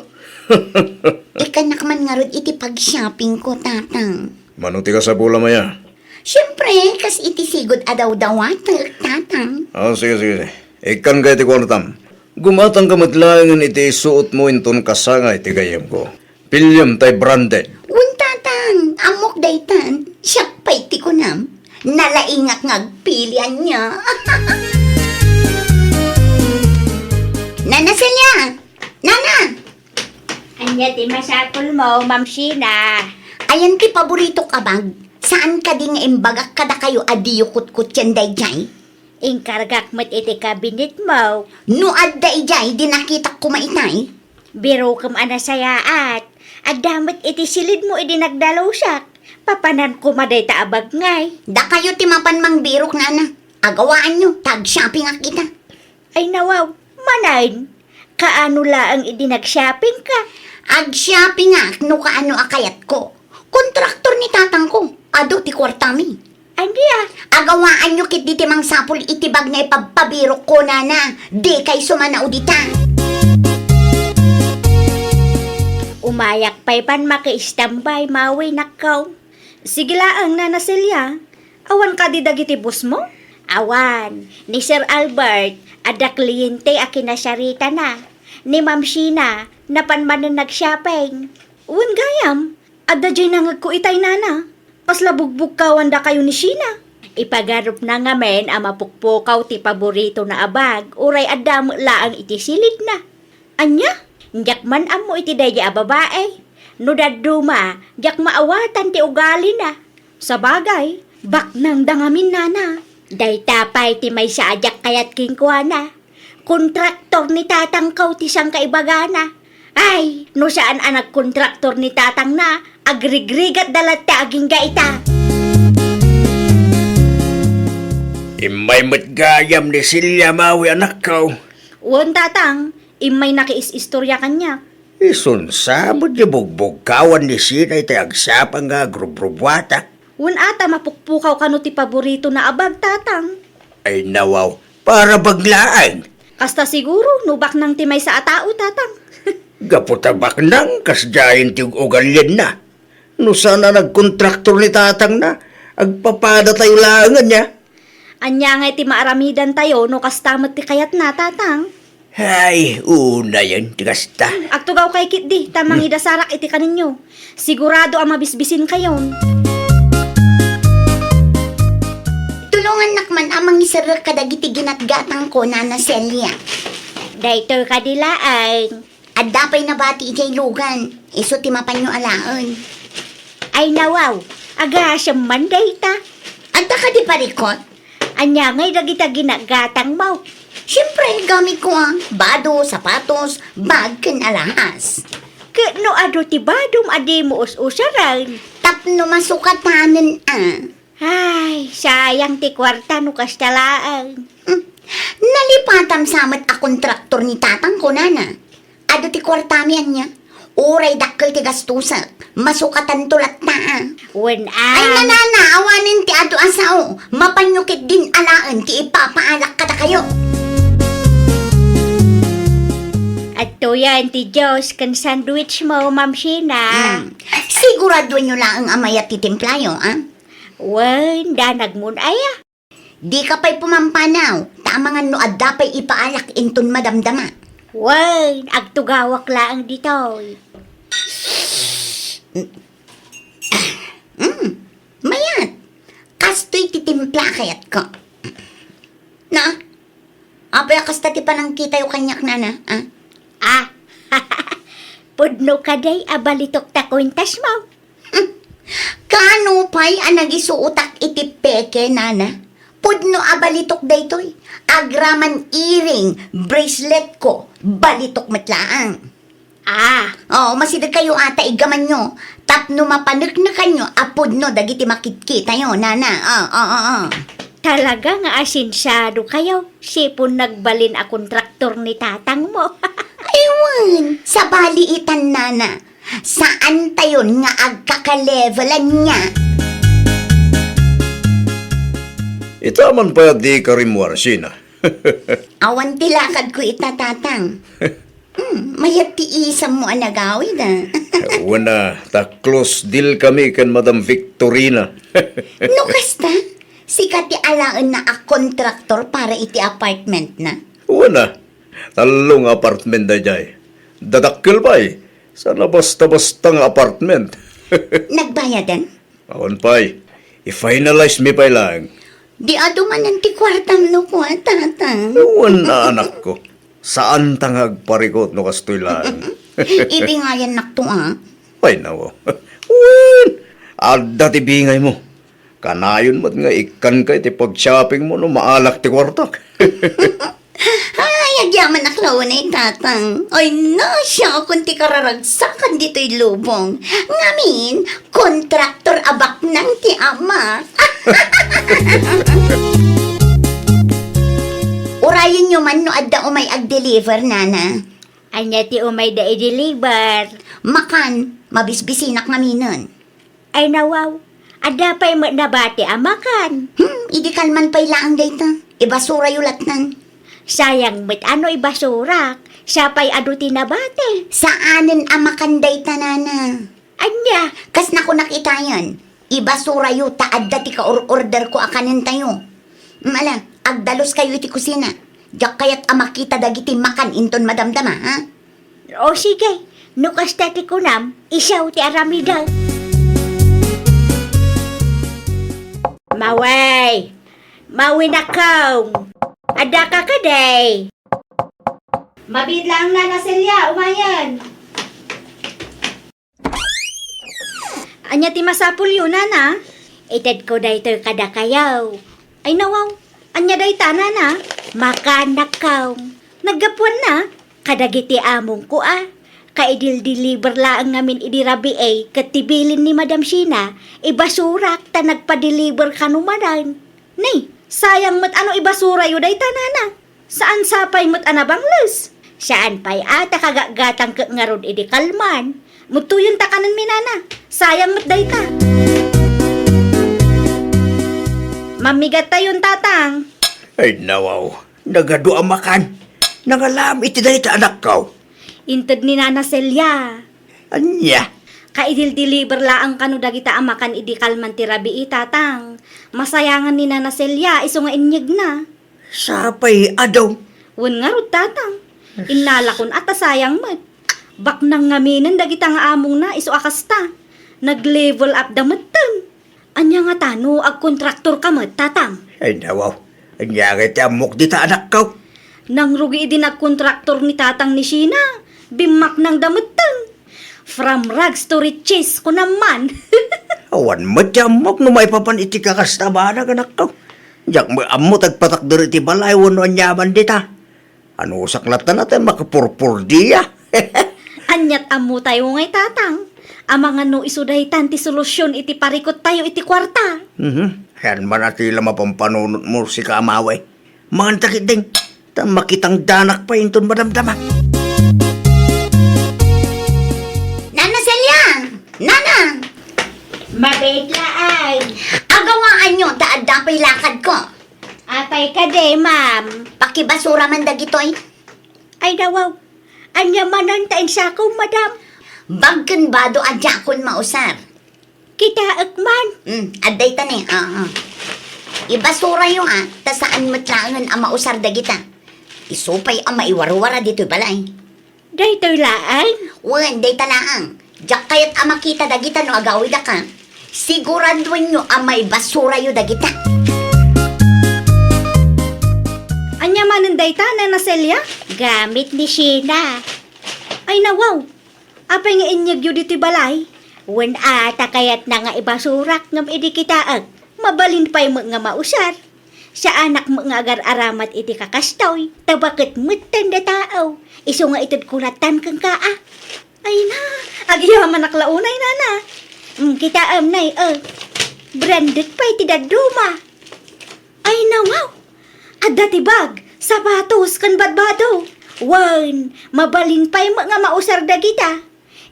Ikkannak man ngarud iti pag-shopping ko, Tatang. Mano ti kasapulam aya? Siempre, kas iti sigud a dawdawatek, Tatang. Ah, sige, sige, sige. Ikkanka iti kuartam. Gumatangka met laengen iti isuotmo inton kasangay ti gayyemko. Piliem tay branded. Wen, Tatang, ammok daytan. Siak pay ti kunam. Nalaingak nga agpili ania. Nana Celia! Nana! Ania ti masapulmo, Ma'am Sheena? Ayan ti paboritok a bag. Saan kadi nga imbagak kadakayo a diyo kutkutten daydiay? Inkargak met iti kabinetmo. No adda idiay, di nakitak koma itay. Birokem a nasayaat. Adda met iti silidmo idi nagdalusak. Papanan koma dayta a bag ngay. Dakayo ti mapan mangbirok, Nana. Agawaanyo, ta agshoppingak ita. Ay nawaw, manen. Kaano laeng idi nagshoppingka? Agshoppingak no kaano a kayatko. Kontraktor ni tatangko. Adu ti kuartami. Ania? Agawaanyo ketdi ti mangsapul iti bag nga ipabpabirokko, Nana. Dikay sumanao dita. Umayak pay ban maki-istambay, mawi, nakkaw. Sige laeng, Nana Celia. Awan kadi dagiti bossmo? Awan. Ni Sir Albert, adda kliyente a kinasaritana. Ni Ma'am Sheena, napan manen nag-shopping. Wen gayam, adda diay nangegko itay, Nana. Kasla bugbugkawan dakayo ni Sheena. Ipagarupna ngamin a mapukpukaw ti paboritona a bag, uray adda met laeng iti silidna. Ania? Diak man ammo iti daydiay a babai. No dadduma, diak maawatan ti ugalina. Sabagay, baknangda ngamin, Nana. Dayta pay ti maysa a diak kayat kenkuana. Kontraktor ni tatangko ti sangkaibagana. Ay, no saan a nagkontraktor ni tatangna, agrigrigatda latta agingga ita. Immay met gayam ni Celia, mawi, anakko. Wen, tatang, immay nakiis-istorya kaniak. Isunsa met ti bugbugkawan ni Sheena itay agsapang nga agrubrubuatak? Wen, ata mapukpukaw kano ti paboritona a bag, tatang. Ay nawaw, para bag laeng. Kasta siguro no baknang ti maysa a tao, tatang. Gapu ta baknang, kasdiayen ti ug-ugalianna. No saan a nagkontraktor ni tatangna, agpapadatayo laeng ania. Ania ngay ti maaramidantayo no kasta met ti kayatna, tatang? Ay, unayen ti kasta. Agtugawkay ketdi, ta mangidasarak iti kaninyo. Sigurado a mabisbisinkayon. Tulongannak man a mangiserrek kadagiti ginatgatangko, Nana Celia. Daytoy kadi laeng. Adda pay nabati idiay lugan, isu ti mapanyo alaen. Ay nawaw, agasem man dayta. Adda kadi parikot? Ania ngay dagita ginatgatangmo? Siempre, gamitko a, bado, sapatos, bag, ken alahas. Ket no adu ti badom a dimo us-usaren? Tapno masukatanen a. Ay, sayang ti kuarta no kasta laeng. Hmm. Nalipatam sa met a kontraktor ni tatangko, Nana. Adu ti kuartami ania. Uray dakkel ti gastusek, masukatanto latta a. Wen a. Ay, Nana, awanen ti adu a sao. Mapanyo ketdin alaen ti ipapaalak kadakayo. Adtoyen ti juice ken sandwichmo, Ma'am Sheena. Hmm. Siguraduenyo laeng a mayat ti timplayo, a? Wen, danagmon aya. Dika pay pumampanaw, ta amangan no adda pay ipaalak inton madamdama. Wen, agtugawak laeng ditoy. Mm, mayat. Kastoy ti timpla kayatko. Na? Apay a kasta ti panangkitayo kaniak, Nana, a? Ah, pudno kadi a balitok ta kuentasmo? Hmm. Kaano pay a nagisuotak iti peke, Nana? Pudno a balitok daytoy. Agraman earring, braceletko, balitok met laeng. Ah, oo, masidegkayo a ta iggamanyo tapno mapaneknekanyo a pudno dagiti makitkitayo, Nana. Ah, ah, ah, ah. Talaga nga asensiado kayo, sipon nagbalin a kontraktor ni tatangmo. Ay, wen, sabali itan, nana. Saan tayon nga agkakalevelan niya? Ita man pay a di ka rimmuar, Sheena. Awan ti lakadko ita, tatang. Hmm, mayat ti isammo a nagawid, a. Wen a, ta close deal kami ken Madam Victorina. No kasta, sika ti alaenna a kontraktor para iti apartmentna? Wen a, tallo nga apartment daydiay. Dadakkel pay, saan a basta-basta nga apartment. Nagbayadan? Awan pay. I-finalize mi pay laeng. Di adu manen ti kuartam no kua, tatang. Wen a, anakko. Saanta nga agparikut no kastoy laeng. Ibingayannakto, a. Ay, nawa. Wen, adda ti bingaymo. Kanayon met nga ikkanka iti pag-shoppingmo no maalak ti kuartak. Ay, agyamanak la unay, tatang. Ay, no, siakon ti kararagsakan ditoy lubong. Ngamin, kontraktor a baknang ti amak. Urayenyo man no adda umay ag-deliver, nana. Ania ti umayda i-deliver? Makan, mabisbisinak ngaminen. Ay, nawaw. Adda pay met nabati a makan. Hmm, idi kalman pay laeng dayta. Ibasurayo lattan. Sayang met a no ibasurak. Siapay adu ti nabati. Saanen a makan dayta, nana. Ania? Kas nakunak itayen. Ibasurayo ta adda ti kaor-orderko a kanentayo. Mm, ala, agdaluskayo iti kusina. Diak kayat a makita dagiti makan inton madamdama, ha? O sige, no kasta ti kunam, isu ti aramidek. Maway! Mawinakong! Addaka kadi? Mabiit laeng, Nana Celia, umayen. Ania ti masapulyo, nana? Itedko daytoy kadakayo. Ay, nawaw. Ania dayta, nana? Makanakkaw. Naggapuanna kadagiti amongko a. Kaidil-deliver laeng ngamin idi rabii ket ti bilin ni Madam Sheena, ibasurak ta nagpa-deliver kano manen. Nay, sayang met a no ibasurayo dayta, nana. Saan sapay met a nabangles? Saan pay a ta kagatgatang ket ngarud idi kalman. Muttoyen ta kanenmi, nana. Sayang met dayta. Mammigattayon, tatang. Ay, nawaw. Nagadu a makan. Nangalam iti dayta, anakko. Inted ni Nana Celia. Ania? Kaidil-deliver laeng kano dagita a makan idi kalman ti rabii, tatang. Masayangan ni Nana Celia isu nga inyegna. Sapay adu. Wen ngarud, tatang. Innalakon a ta sayang met. Baknang ngaminen dagita nga amongna isu a kasta. Nag-level up da metten. Ania ngata no agkontraktor ka met, tatang? Ay, nawaw. Ania ngay ti ammok dita, anakko? Nangrugi idi nagkontraktor ni tatang ni Sheena. Bimmaknang da metten. From rags to riches, kunam man. Awan met ti ammok no maipapan iti kakasta a banag, anakko. Diak met ammo ti agpatakder iti balay wenno aniaman dita. Anusak latta a ti makapurpurdia. Aniat ammotayo ngay, tatang? Amangan no isu daytan ti solusion iti parikuttayo iti kuarta. Mhm. Saan man a ti la mapampanunotmo, sika a Maway. Manganta ketdin, ta makitangdanak pay inton madamdama. Nana Celia! Nana! Mabiit laeng. Agawaanyo ta adda pay lakadko. Apay kadi, ma'am? Pakibasura man dagitoy. Ay, nawaw. Ania manen ta insakom, madam? Bag ken bado a diakon mausar. Kitaek man. Hmm, adda ita ne, ah, ah. Ibasurayo, ah, ta saan met laengen a mausar dagita. Isu pay a maiwarwara ditoy balay. Daytoy laeng? Wen, dayta laeng. Diak kayat a makita dagita no agawidaka. Siguraduenyo a maibasurayo dagita. Ania manen dayta, Nana Celia? Gamit ni Sheena. Ay, nawaw. Apay nga inyegyo ditoy balay? Wen a, ta kayatna nga ibasurak ngem idi kitaek, mabalin pay met nga mausar. Saanak met nga agar-aramat iti kakastoy, ta baket metten da tao. Isu nga itedko lattan kenka a. Ay na, agyamanak la unay, nana. Mm, kitaem, nay, eh. Branded pay ti dadduma. Ay, nawaw! Adda ti bag, sapatos, ken badbado. Wen, mabalin pay met nga mausar dagita.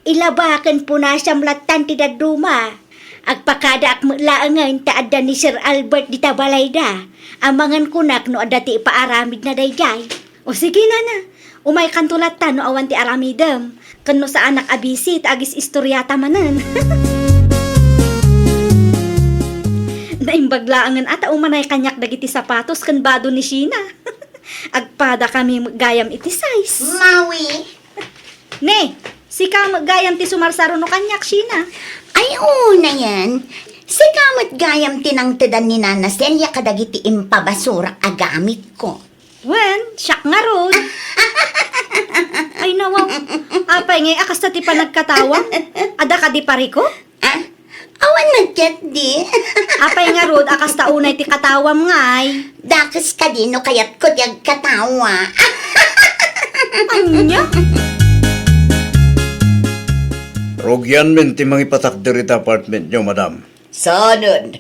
Ilaba ken punasiam lattan ti dadduma. Agpakadaak met laengen ta adda ni Sir Albert dita balayda. Amangan kunak no adda ti ipaaramidna daydiay. O sige, nana, umaykanto lattan no awan ti aramidem. Ken no saanak a bisi, ta agis-istoriata manen. Naimbag laengen a ta umanay kaniak dagiti sapatos ken bado ni Sheena. Agpadakami met gayam iti size. Mawi. Ne, sika met gayam ti sumarsaruno kaniak, Sheena. Ay, unayen. Sika met gayam ti nangtedan ni Nana Celia kadagiti impabasurak a gamitko. Wen, siak ngarud. Ay, nawaw. Apay ngay a kasta ti panagkatawam? Adda kadi parikut? Ah, awan met ketdi. Apay ngarud a kasta unay ti katawam ngay? Dakes kadi no kayatko ti agkatawa. Ania? Rugianmin ti mangipatakder iti apartmentyo, madam. Saanen?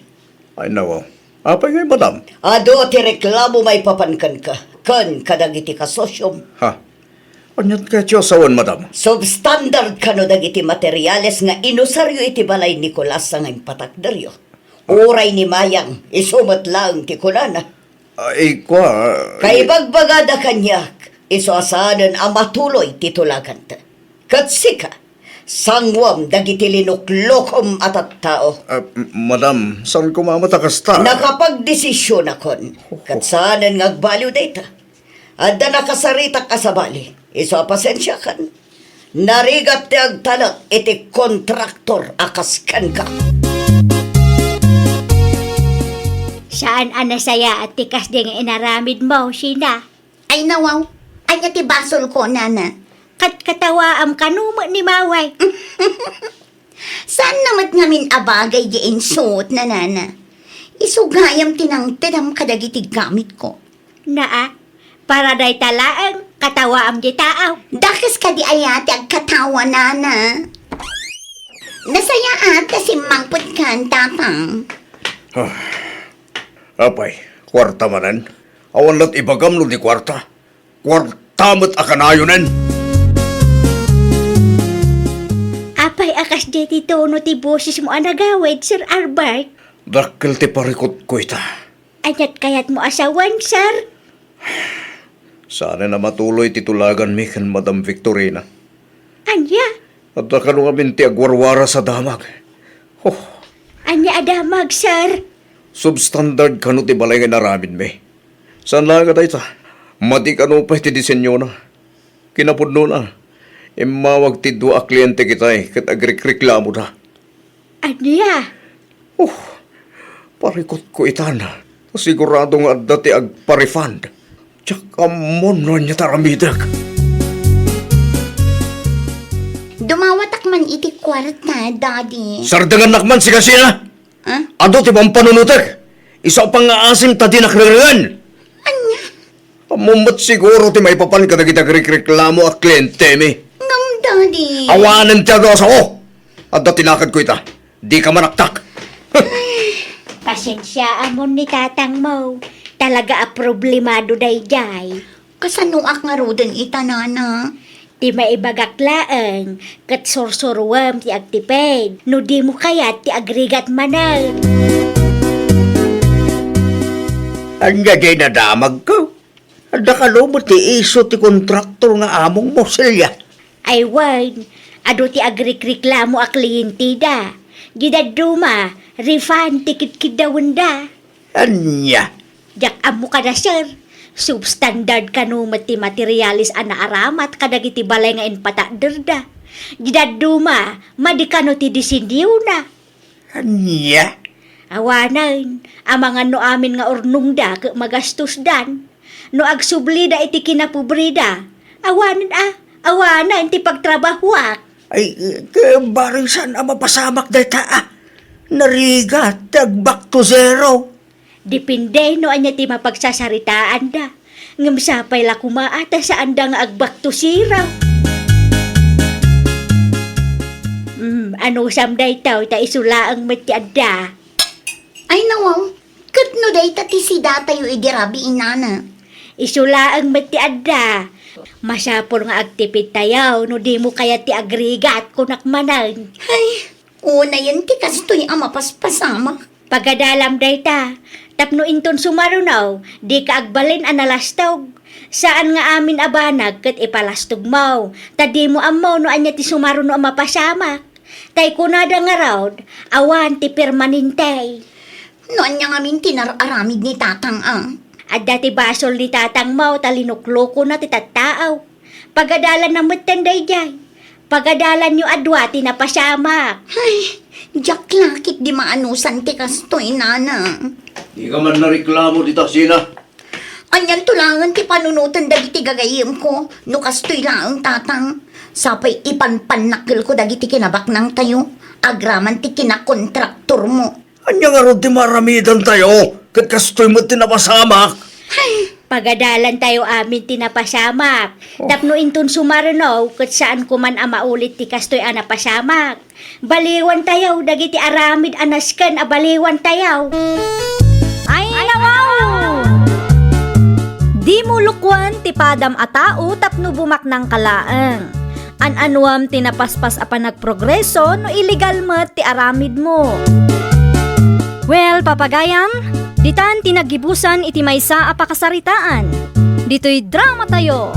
Ay, nawaw. Apay ngay, madam? Adu ti reklamo maipapan kenka, ken kadagiti kasosiom. Ha? Aniat kayatyo a sawen, madam? Substandard kano dagiti materiales nga inusaryo iti balay ni Nicolas a nga impatakderyo. Uray ni Mayang, isu met laeng ti kunana. Ay, kua, Kaibagbagada kaniak, isu a saanen a matuloy ti tulaganta. Ket sika, sanguam dagiti linuklokom a tattao. Ah, m-, madam, saan koma met a kasta? Nakapagdesisionakon. Ket saanen nga agbaliw dayta. Adda nakasaritak a sabali. Isu a pasensiakan. Narigat ti agtalek iti kontraktor a kas kenka. Saan a nasayaat ti kasdi nga inaramidmo, Sheena? Ay, nawaw. Ania ti basolko, nana? Katkatawaam kano met ni Maway. Saan na met ngamin a bagay di insuot na, nana? Isu gayam ti nangtedam kadagiti gamitko. Naa, para dayta laeng katawaam di taaw. Dakes kadi aya ti agkatawa, nana? Nasayaat ta simmangpetkan, tapang. Ah, apay, kuarta manen? Awan la't ibagam no di kuarta. Kuarta met a kanayonen. Apay a kasdi ti tono ti bosesmo a nagawid, Sir Albert? Dakkel ti parikutko ita. Aniat kayatmo a sawen, sir? Saanen a matuloy ti tulaganmi ken Madam Victorina. Ania? Adda kano ngamin ti agwarwaras a damag. Oh. Ania a damag, sir? Substandard kano ti balay nga inaramidmi. Saan laeng a dayta, madi kano pay ti disenyona. Kinapudnona, immawag ti dua a kliente kitay ket agrikreklamoda. Ania? Oh, parikutko itan. Sigurado nga adda ti agpa-refund. Diak ammon no ania ti aramidek. Dumawatak man iti kuarta, Daddy. Sardengannak man, sika, Sheena! Ah? Adu ti pampanunotek. Isu a pangngaasim ta dinak rengrengen. Ania? Ammom met siguro ti maipapan kadagiti agrekreklamo a klientemi. Ngem, Daddy. Awanen ti adu a sao. Adda ti lakadko ita. Dika manaktak. Pasensiaamon ni tatangmo. Talaga a problemado daydiay. Kasanoak ngaruden ita, nana? Ti maibagak laeng, ket sursuroem ti agtiped, no dimo kayat ti agrigat manen. Ania diay nadamagko? Adda kano met ti isu ti kontraktor nga amongmo, Celia? Ay wen, adu ti agrikreklamo a klienteda. Di dadduma, refund ti kidkiddawenda. Ania? Diak ammo kada, sir. Substandard kano met ti materiales a naaramat kadagiti balay nga impatakderda. Di dadduma, madi kano ti disenyona. Ania? Awanen, amangan no amin nga urnongda ket magastosdan. No agsublida iti kinapobreda, awanen a, awanen ti pagtrabahoak. Ay, ket bareng saan a mapasamak dayta a. Narigat ti ag-back to zero. Depende no ania ti mapagsasaritanda. Ngem sapay la koma a ta saanda nga agbakto siraw. Hmm, anusam daytoy ta isu laeng met ti adda. Ay, nawaw. Ket no dayta ti sidatayo idi rabii, inana? Isu laeng met ti adda. Masapul nga agtipidtayo no dimo kayat ti agrigat, kunak manen. Ay, unayen ti kastoy a mapaspasamak. Pagadalam dayta, tapno inton sumaruno, dika agbalin a nalastog. Saan nga amin a banag ket ipalastogmo, ta dimo ammo no ania ti sumaruno a mapasamak. Tay kunada ngarud, awan ti permanente. No ania ngamin ti nar-aramid ni tatang, a? Adda ti basol ni tatangmo ta linuklukona ti tattao. Pagadalanna metten daydiay. Pagadalanyo a dua ti napasamak. Ay, diak la ketdi maanusan ti kastoy, nana. Dika man nareklamo dita, Sina. Anianto laengen ti panunoten dagiti gagayyemko no kastoy laeng, tatang? Sapay ipanpannakkelko dagiti kinabaknangtayo agraman ti kinakontraktormo. Ania ngarud ti maaramidantayo ket kastoy met ti napasamak? Ay! Pagadalantayo amin ti napasamak. Oh. Tapno inton sumaruno ket saanko man a maulit ti kastoy a napasamak. Baliwantayo dagiti aramid a nasken a baliwantayo. Ay, nawaw! Dimo lukoen ti padam a tao tapno bumaknangka laeng. An-anuam ti napaspas a panagprogreso no illegal met ti aramidmo. Well, papagayam, ditan ti naggibusan iti maysa a pakasaritaan. Ditoy dramatayo.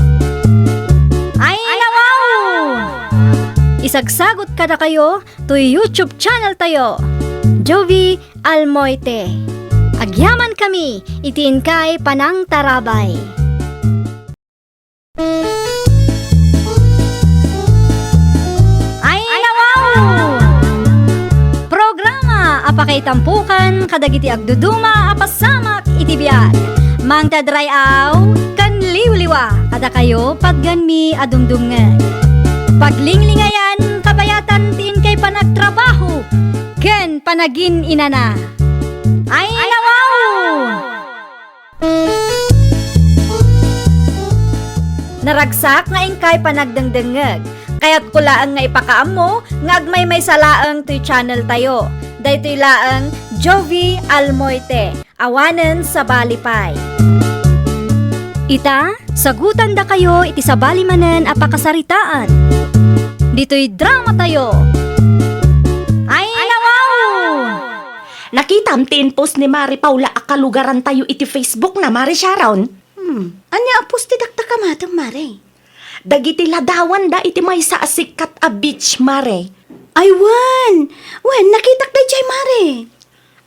Ay, nawaw! Isagsagot kadakayo toy YouTube channel tayo, Jovie Almoite. Agyamankami iti inkay panangtarabay. Ay, nawaw! Programa a pakaitampokan kadagiti agduduma a pasamak iti biag. Mangted ray-aw ken liwliwa kadakayo patgenmi a dumdumngeg. Paglinglingayan kabayatan ti inkay panagtrabaho ken panagin-inana. Ay, nawaw! Naragsak nga inkay panagdengdengngeg. Kayatko laeng nga ipakaammo nga agmaymaysa laeng toy channel tayo. Daytoy laeng Jovie Almoite, awanen sabali pay. Ita, sagutandakayo iti sabali manen a pakasaritaan. Ditoy dramatayo. Ay, nawaw! Nakitam ti in-post ni Mare Paula a kalugarantayo iti Facebook na, Mare Sharon? Hmm, ania a post ti dakta kamatem, Mare? Dagiti ladawanda iti maysa a sikat a beach, Mare. Ay, wen! Wen, nakitak daydiay, Mare.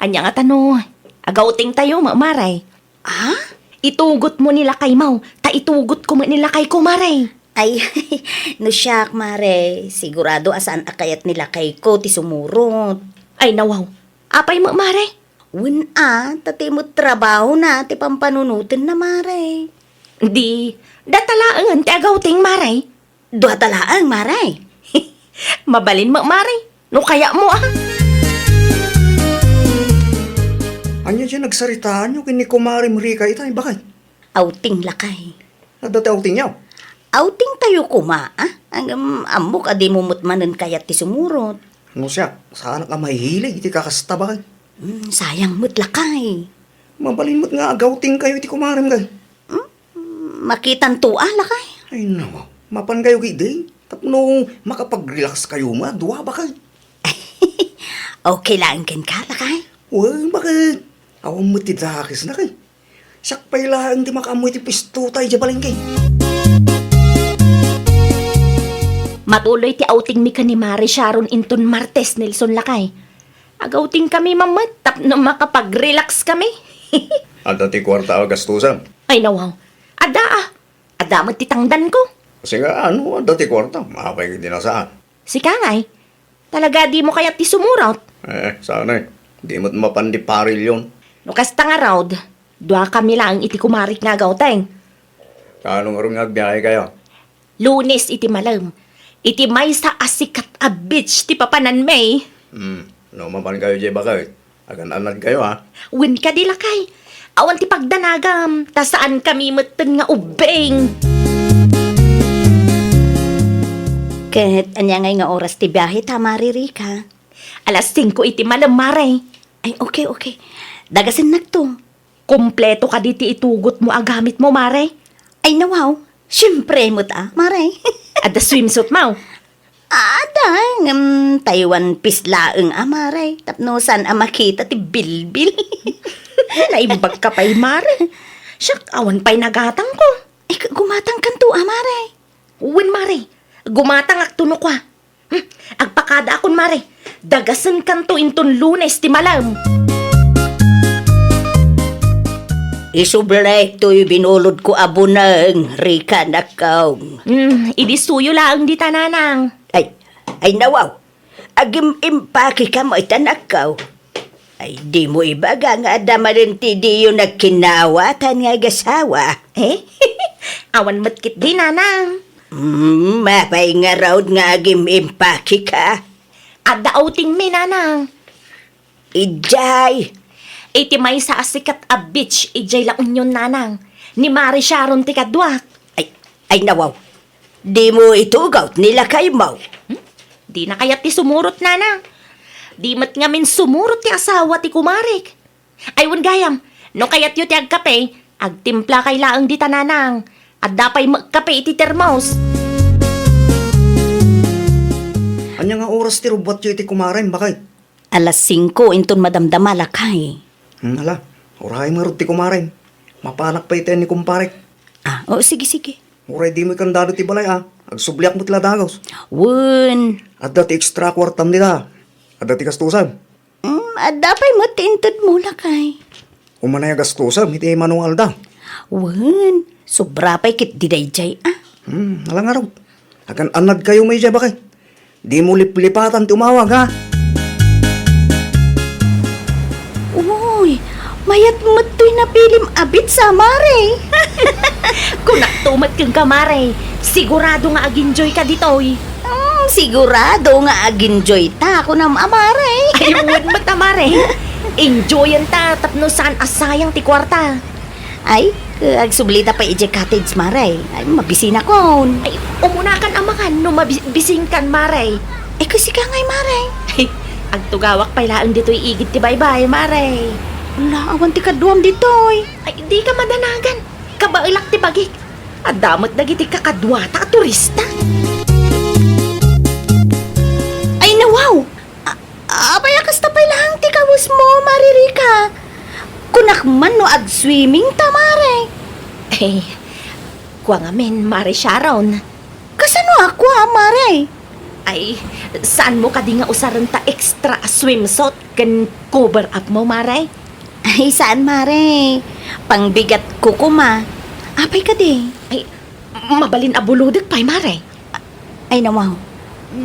Ania ngata no agawtingtayo, ma-, Mare? Ah? Itugotmo ni lakaymo, ta itugotko met ni lakayko, Mare. Ay, no siak, Mare, sigurado a saan a kayat ni lakayko ti sumurot. Ay, nawaw. Apay met, Mare? Wen a, ta ti met trabahona ti pampanunotenna, Mare. Di, data laengen ti agawting, Mare. Duata laeng, Mare. Mabalin met, Mare. No kayatmo, a. Ania diay nagsaritaanyo ken ni Kumarem Rika ita, bakay? Outing, lakay. Adda ti outingyo? Outingtayo koma, a? Ngem, ammok a dimo met manen kayat ti sumurot. No siak, saanak a mahihilig iti kakasta, bakay. Hmm, sayang met, lakay. Mabalin met nga agawtingkayo iti kumarem, kay. Hmm? Makitanto a, lakay. Ay, naku. Mapankayo ketdi. Tapno makapagrelaxkayo nga dua, bakay. Okay laeng kenka, lakay? Wen, bakay. Awan met ti dakesna, kay. Siak pay laeng ti makaammo iti puesto tayo idiay balengke. Matuloy ti outingmi ken ni Mare Sharon inton Martes, Nelson, lakay. Agawtingkami man met tapno makapagrelaxkami. Adda ti kuarta a gastusan? Ay, nawaw. Adda, a. Adda met ti tangdanko. Sika, no adda ti kuarta, apay ketdi a saan? Sika ngay, talaga dimo kayat ti sumurot? Eh, saan, eh. Di met mapan ti parilyon. No kasta ngarud, duakami laeng iti kumarek nga agawteng. Saan ngarud nga agbiahekayo? Lunes iti malem, iti maysa a sikat a beach ti papananmi. Hmm, no mapankayo idiay, bakay. Agan-anadkayo, a? Wen kadi, lakay. Awan ti pagdanagam, ta saankami metten nga ubbing. Ket ania ngay nga oras ti biahe ta, Mare Rika? Alas singko iti malem, Mare. Ay, okay, okay. Dagasennakto. Kompleto kadi ti itugotmo a gamitmo, Mare? Ay, nawaw. Siempre met a, Mare. Adda swimsuitmo? Adda, ngem Taiwan piece laeng a, Mare. Tapno saan a makita ti bilbil. Naimbagka pay, Mare. Siak, awan pay nagatangko. Ay, ka-, gumatangkanto a, Mare. Wen, Mare. Gumatangakto no kua. Hmm, agpakadaakon, Mare. Dagasenkanto inton Lunes ti malem. Isublek toy binulodko a buneng, Rika, nakkaw. Hmm, idi suyo laeng dita, Nanang. Ay, ay, nawaw. Agim-impakeka met, anakko. Ay, dimo ibaga nga adda manen ti diyo nagkinawatan nga agasawa? Eh? Awan met ketdi, Nanang. Mm, apay ngarud nga agim-impakeka? Adda outingmi, Nanang. Idiay? Iti maysa a sikat a beach idiay La Union, Nanang. Ni Mare Sharon ti kaduak. Ay, ay, nawaw. Dimo itugaw ni lakaymo? Hmm? Dina kayat ti sumurot, Nanang. Di met ngamin sumurot ti asawa ti kumarek. Ay, wen gayam, no kayatyo ti agkape, agtimplakay laeng dita, Nanang. Adda pay met kape iti termos. Ania nga oras ti rubbuatyo iti kumarem, baket? Alas singko inton madamdama, lakay. Hmm, ala, urayem ngarud ti kumarem. Mapanak pay iti ni kumparek. Ah, o, sige, sige. Uray dimo ikandado ti balay, a. Agsubliak met la dagus. Wen. Adda ti extra kuartam dita. Adda ti gastusem. Mm, adda pay met ti intedmo, lakay. Umanay a gastusem iti mano nga aldaw. Wen, sobra pay ketdi daydiay, a. Hmm, ala ngarud. Agan-annadkayo met idiay, baket. Dimo liplipatan ti umawag, ha? Uy, mayat met toy napilim a beach a, Mare. Kunakto met kenka, Mare. Sigurado nga ag-enjoyka ditoy. Hmm, sigurado nga ag-enjoyta, kunam a, Mare. Ay, wen met a, Mare. Enjoyenta tapno saan a sayang ti kuarta. Ay, agsublita pay idiay cottage, Mare. Ay, mabisinakon. Ay, umunakan a mangan no mabi-, bisinkan, Mare. Ay, kasika ngay, Mare. Ay, agtugawak pay laeng ditoy igid ti baybay, Mare. Ala, awan ti kaduam ditoy. Ay, dika madanagan. Kabaelak ti bagik. Adda met dagiti kakaduata a turista. Ay, nawaw! A-, apay a kasta pay laeng ti kawesmo, Mare Rika? Kunak man no ag-swimmingta, Mare. Eh, kua ngamin, Mare Sharon. Kasano a kua, Mare? Ay, saanmo kadi nga usarenta extra a swimsuit ken cover up mo, Mare? Ay, saan, Mare. Pangbigatko koma. Apay kadi? Ay, mabalin a bulodek pay, Mare. Ay, nawaw.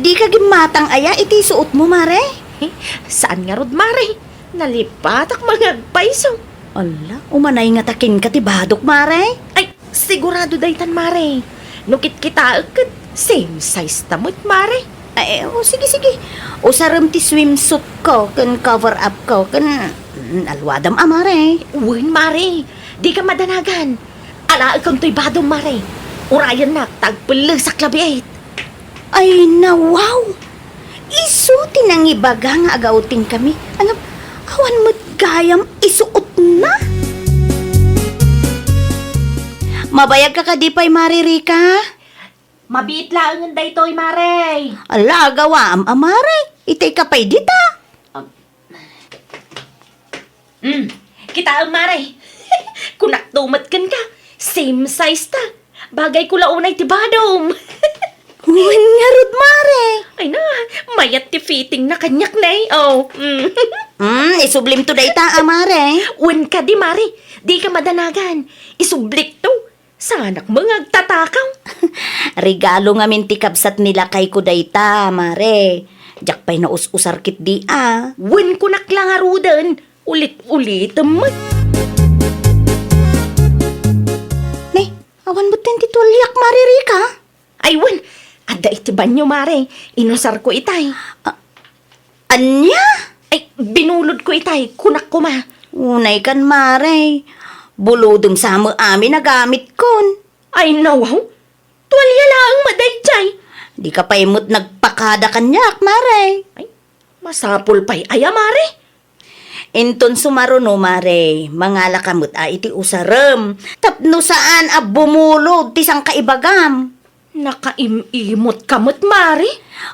Dika gimmatang aya iti suotmo, Mare? Eh, saan ngarud, Mare? Nalipatak nga agpayso. Ala, umanay ngata kenka ti badok, Mare? Ay, sigurado daytan, Mare. No kitkitaek ket same size ta met, Mare. Ay, o, sige, sige. Usarem ti swimsuit ko ken cover up ko ken, mm, alwadam a, Mare. Wen, Mare. Dika madanagan. Alaekan toy badom, Mare. Urayennak ta agpellesak labiit. Ay, nawaw! Isu ti nangibaga nga agawtingkami. Ngem, awan met gayam isuotna. Mabayagka kadi pay, Mare Rika? Mabiit laengen daytoy, Mare. Ala, agawam a, Mare. Itayka pay dita. Hmm, kitaem, Mare. Kunakto met kenka, same size ta. Bagayko la unay ti badom. Wen ngarud, Mare. Ay na, mayat ti fittingna kaniak, ne. Oh, mm. Hmm, isublimto dayta a, Mare. Wen kadi, Mare. Dika madanagan. Isublikto. Saanak met nga agtatakaw. Regalo ngamin ti kabsat ni lakayko dayta, Mare. Diak pay naus-usar ketdi a. Wen kunak la ngaruden, ulit-ulitem met. Ne, awan metten ti tualiak, Mare Rika? Ay, wen, adda iti banyo, Mare. Inusarko itay. Ah, Ania? Ay, binulodko itay, kunak koma. Unaykan, Mare. Bulodem sa met amin a gamitkon. Ay, nawaw. Tualia laeng met daydiay. Dika pay met nagpakada kaniak, Mare. Ay, masapul pay aya, Mare? Inton sumaruno, Mare, mangalaka met a iti usarem tapno saan a bumulod ti sangkaibagam. Nakaim-imot ka met, Mare?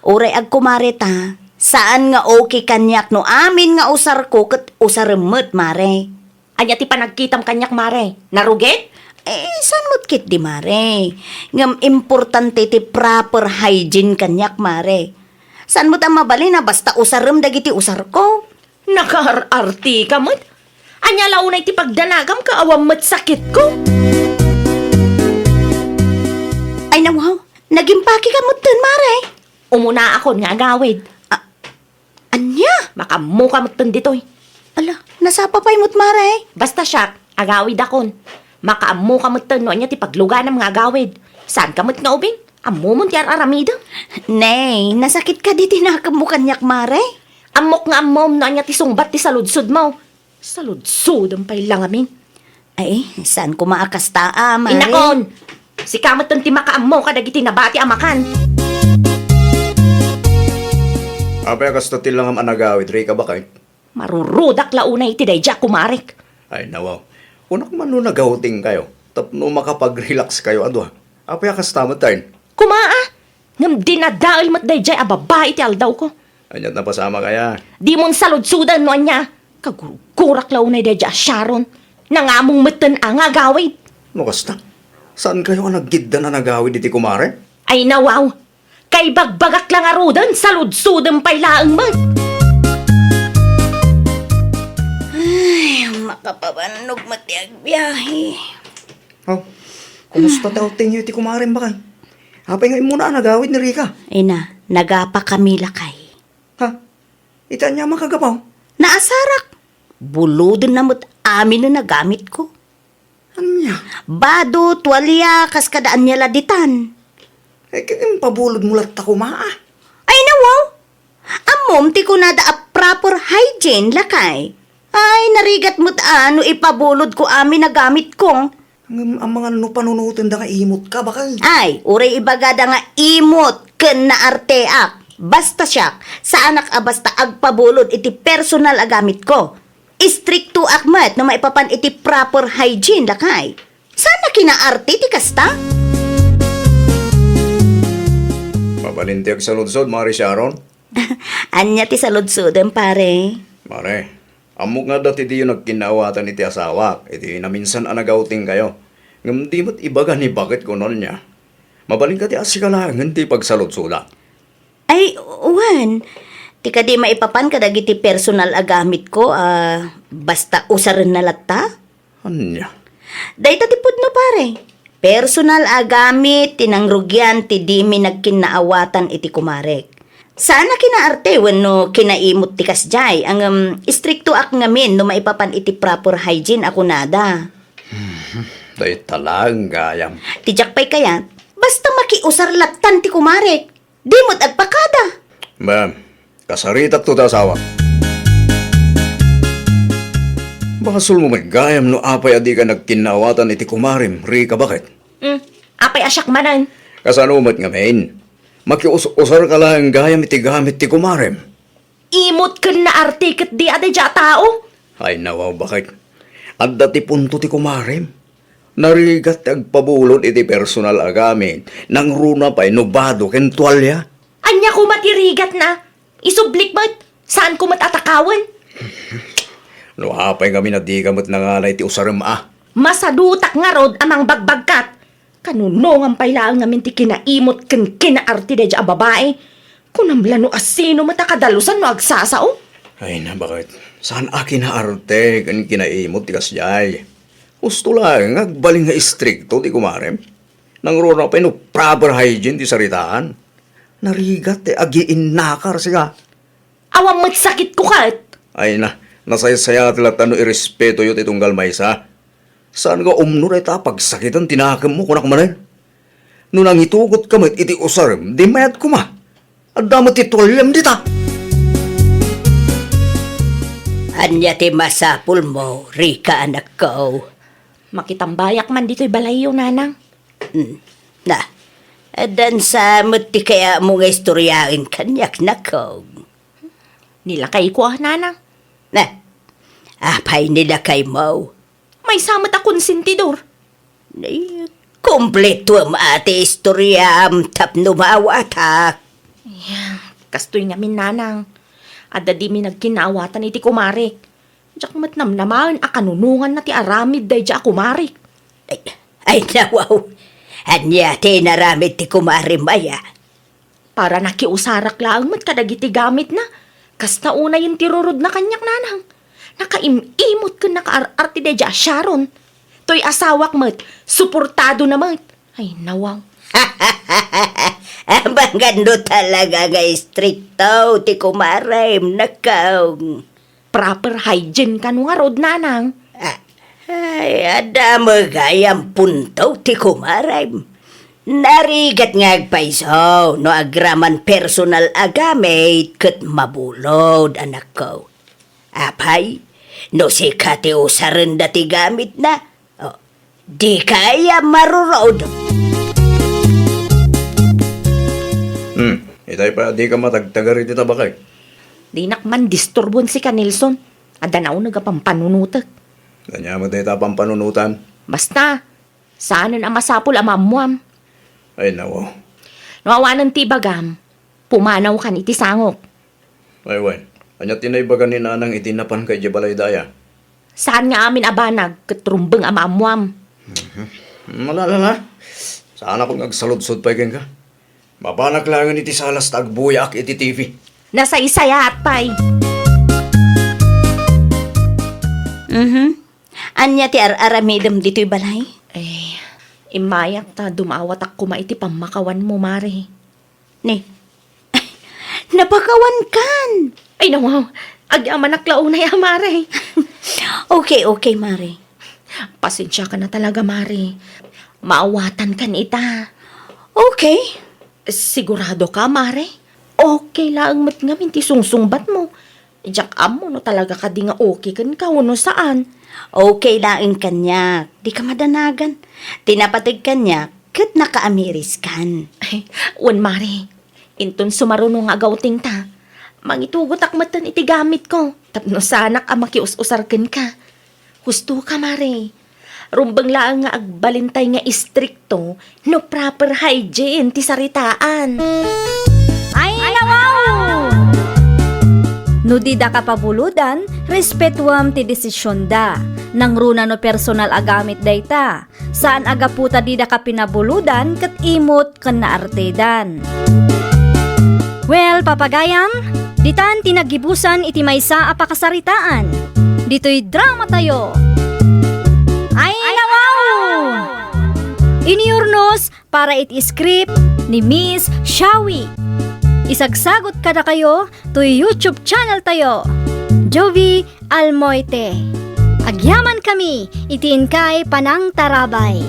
Uray agkumare ta, saan nga okay kaniak no amin nga usarko ket usarem met, Mare. Ania ti panagkitam kaniak, Mare? Narugit? Eh, saan met ketdi, Mare? Ngem importante ti proper hygiene kaniak, Mare. Saan met a mabalin a basta usarem dagiti usarko? Nakaar-arti ka met? Ania la unay ti pagdanagam ket awan met sakitko? Ay, nawaw. Nagimpake ka metten, Mare. Umunaakon nga agawid. A-, ania? Makaammo ka metten ditoy. Ala, nasapa pay met, Mare. Basta siak, agawidakon. Makaammo ka metten no ania ti pagluganam nga agawid. Saan ka met nga ubing? Ammomon ti ar-aramidem. Nay, nasakit ka di tinakemmo kaniak, Mare? Ammok nga ammom no ania ti sungbat ti saludsodmo. Saludsodem pay la ngamin. Ay, saan koma a kasta, a, Mare? Innakon! Sika metten ti makaammo kadagiti nabati a makan. Apay a kasta ti langam a nagawid, Rika, baket? Marurudak la unay iti daydi a kumarek. Ay, nawaw. Kunak man no nagawting kayo, tapno makapag-relax kayo a dua. Apay a kasta met, tay? Kumaa! Ngem dinadael met daydiay a babai iti aldawko. Aniat napasamak aya? Dimon saludsoden no ania. Kagurgurak la unay daydiay a Sharon. Nangamong metten a nga agawid. No kasta, saan kayo a naggiddan a nagawid iti kumare? Ay, nawaw. Kaibagbagak la ngaruden, saludsoden pay laeng met. Ay, makapabannog met ti agbiahe. Oh, kumusta ti outing yo iti kumarem, baket? Apay nga immuna a nagawid ni Rika? Ina, nagapakami lakay. Ha? Iti ania makagapaw? Naasarak. Bulodenna met amin a nagamitko. Ania? Bado, tualia, kas kada ania la ditan. Ay, ket impabulodmo latta koma, a? Ay, nawaw. Ammom ti kunada a proper hygiene, lakay. Ay, narigat met a no ipabulodko amin a gamitko. Ngem amangan no panunotenda nga imot ka, baket? Ay, uray ibagada nga imot ken naarteak. Basta siak, saanak a basta agpabulod iti personal a gamitko. Istriktoak met no maipapan iti proper hygiene, lakay. Saan a kinaarte ti kasta? Mabalin ti agsaludsod, Mare Sharon. Ania ti saludsodem, pare? Mare, ammok nga adda ti diyo nagkinnaawatan iti asawak, iti naminsan a nagawting kayo. Ngem di met ibaga ni baket kuno nia. Mabalin ka ti asika laengen ti pagsaludsodak. Ay, wen. Ti kadi maipapan kadagiti personal a gamitko a basta usarenna latta? Ania? Dayta ti pudno, pare. Personal a gamit ti nangrugian ti dimi nagkinnaawatan iti kumarek. Saan a kinaarte wenno kinaimot ti kasdiay, ngem istriktoak ngamin no maipapan iti proper hygiene a kunada. Hmm, dayta laeng gayam. Ti diak pay kayat, basta makiusar lattan ti kumarek. Di met agpakada. Ma'am, kasaritakto ta asawak. Basolmo met gayam no apay a dika nagkinnaawatan iti kumarem, Rika, baket? Hmm, apay a siak manen? Kasano met ngamin? Makius-usar ka laeng gayam iti gamit ti kumarem. Imot ken naarte ket di a daydiay a tao. Ay, nawaw, baket. Adda ti punto ti kumarem. Narigat ti agpabulod iti personal a gamit, nangruna pay no bado ken tualia. Ania koma ti rigatna? Isublik met, saanko met a takawen. No apay ngamin a dika met nangala iti usarem a. Masadutak ngarud a mangbagbagkat. Kanunongan pay laeng ngamin ti kinaimot ken kinaarte daydiay a babai. Kunam la no asino met a kadalusan no agsasao. Ay na, baket? Saan a kinaarte ken kinaimot ti kasdiay. Husto laeng nga agbalin nga istrikto ti kumarem. Nangruna pay no proper hygiene ti saritaan. Narigat ti agiinnakar, sika. Awan met sakitko ket. Ay na, nasaysayat latta no irespetoyo ti tunggal maysa. Saan nga umno dayta a pagsakiten ti nakemmo, kunak manen? No nangitugot ka met iti usarem, di mayat koma. Adda met ti tualiam dita. Ania ti masapulmo, Rika, anakko? Makitambayak man ditoy balayyo, nanang. Hmm. Na, addan sa met ti kayatmo nga istoryaen kaniak, nakko? Ni lakayko a, nanang. Na, Apay ni lakaymo? Maysa met a konsentidor. Ay, kumpletuem a ti istoriam tapno maawatak. Kastoy ngamin, nanang. Adda dimi nagkinaawatan iti kumarek. Diak met namnamaen a kanunonganna ti aramid daydiay a kumarek. Ay, ay, nawaw. Ania ti inaramid ti kumarem aya? Para nakiusarak laeng met kadagiti gamitna. Kasta unayen ti rurodna kaniak, nanang. Nakaim-imot ken nakaar-arte daydiay a Sharon. Toy asawak met, suportadona met. Ay, nawaw. Amangan no talaga nga istrikto ti kumarem, nakkaw. Proper hygiene kano ngarud, nanang. Ah, ay, adda met gayam punto ti kumarem. Narigat nga agpayso no agraman personal a gamit ket mabulod, anakko. Apay, no sika ti usarenda ti gamitna, oh, dika aya marurod. Hmm, itay pa, dika matagtagar iti tabakay. Dinak man disturbon sika, Nelson. Adda nauneg a pampanunotek. Ania met dayta a pampanunotan? Basta, saanen a masapul a maammuam. Ay, nawaw. No awanen ti ibagam, pumanawkan iti sangok. Ay, wen. Ania ti naibaga ni nanang iti napanka idiay balay daya? Saan nga amin a banag ket rumbeng a maammuam. Mhm. Malala na. Saan ako nga agsaludsod pay kenka. Mabanak laengen iti salas ta agbuyaak iti T V. Nasaysayaat pay. Mhm. Ania ti ar-aramidem ditoy balay? Eh, immayak ta dumawatak koma iti pammakawanmo, Mare. Ni, napakawankan! Ay, nawaw. Agyamanak la unay a, Mare. Okay, okay, Mare. Pasensiakan a talaga, Mare. Maawatankan ita. Okay. Sigurado ka, Mare? Okay laeng met ngamin ti sungsungbatmo. Diak ammo no talaga kadi nga okay kenka wenno saan. Okay laeng kaniak. Dika madanagan. Ti napateg kaniak, ket nakaamiriskan. Ay, wen, Mare. Inton sumaruno nga agawtingta, mangitugotak metten iti gamitko tapno saanak a makius-usar kenka. Husto ka, Mare. Rumbeng laeng nga agbalintay nga istrikto no proper hygiene ti saritaan. Ay, nawaw! No dida ka pabulodan, respetuam ti desisionda. Nangruna no personal a gamit dayta. Saan a gapu ta dida ka pinabulodan ket imot ken naartedan. Well, papagayam, ditan ti naggibusan iti maysa a pakasaritaan. Ditoy drama tayo. Ay, nawaw! Iniurnos para iti script ni Miss Shawi. Isagsagot kadakayo toy YouTube channel tayo, Jovie Almoite. Agyaman kami iti inkay panangtarabay.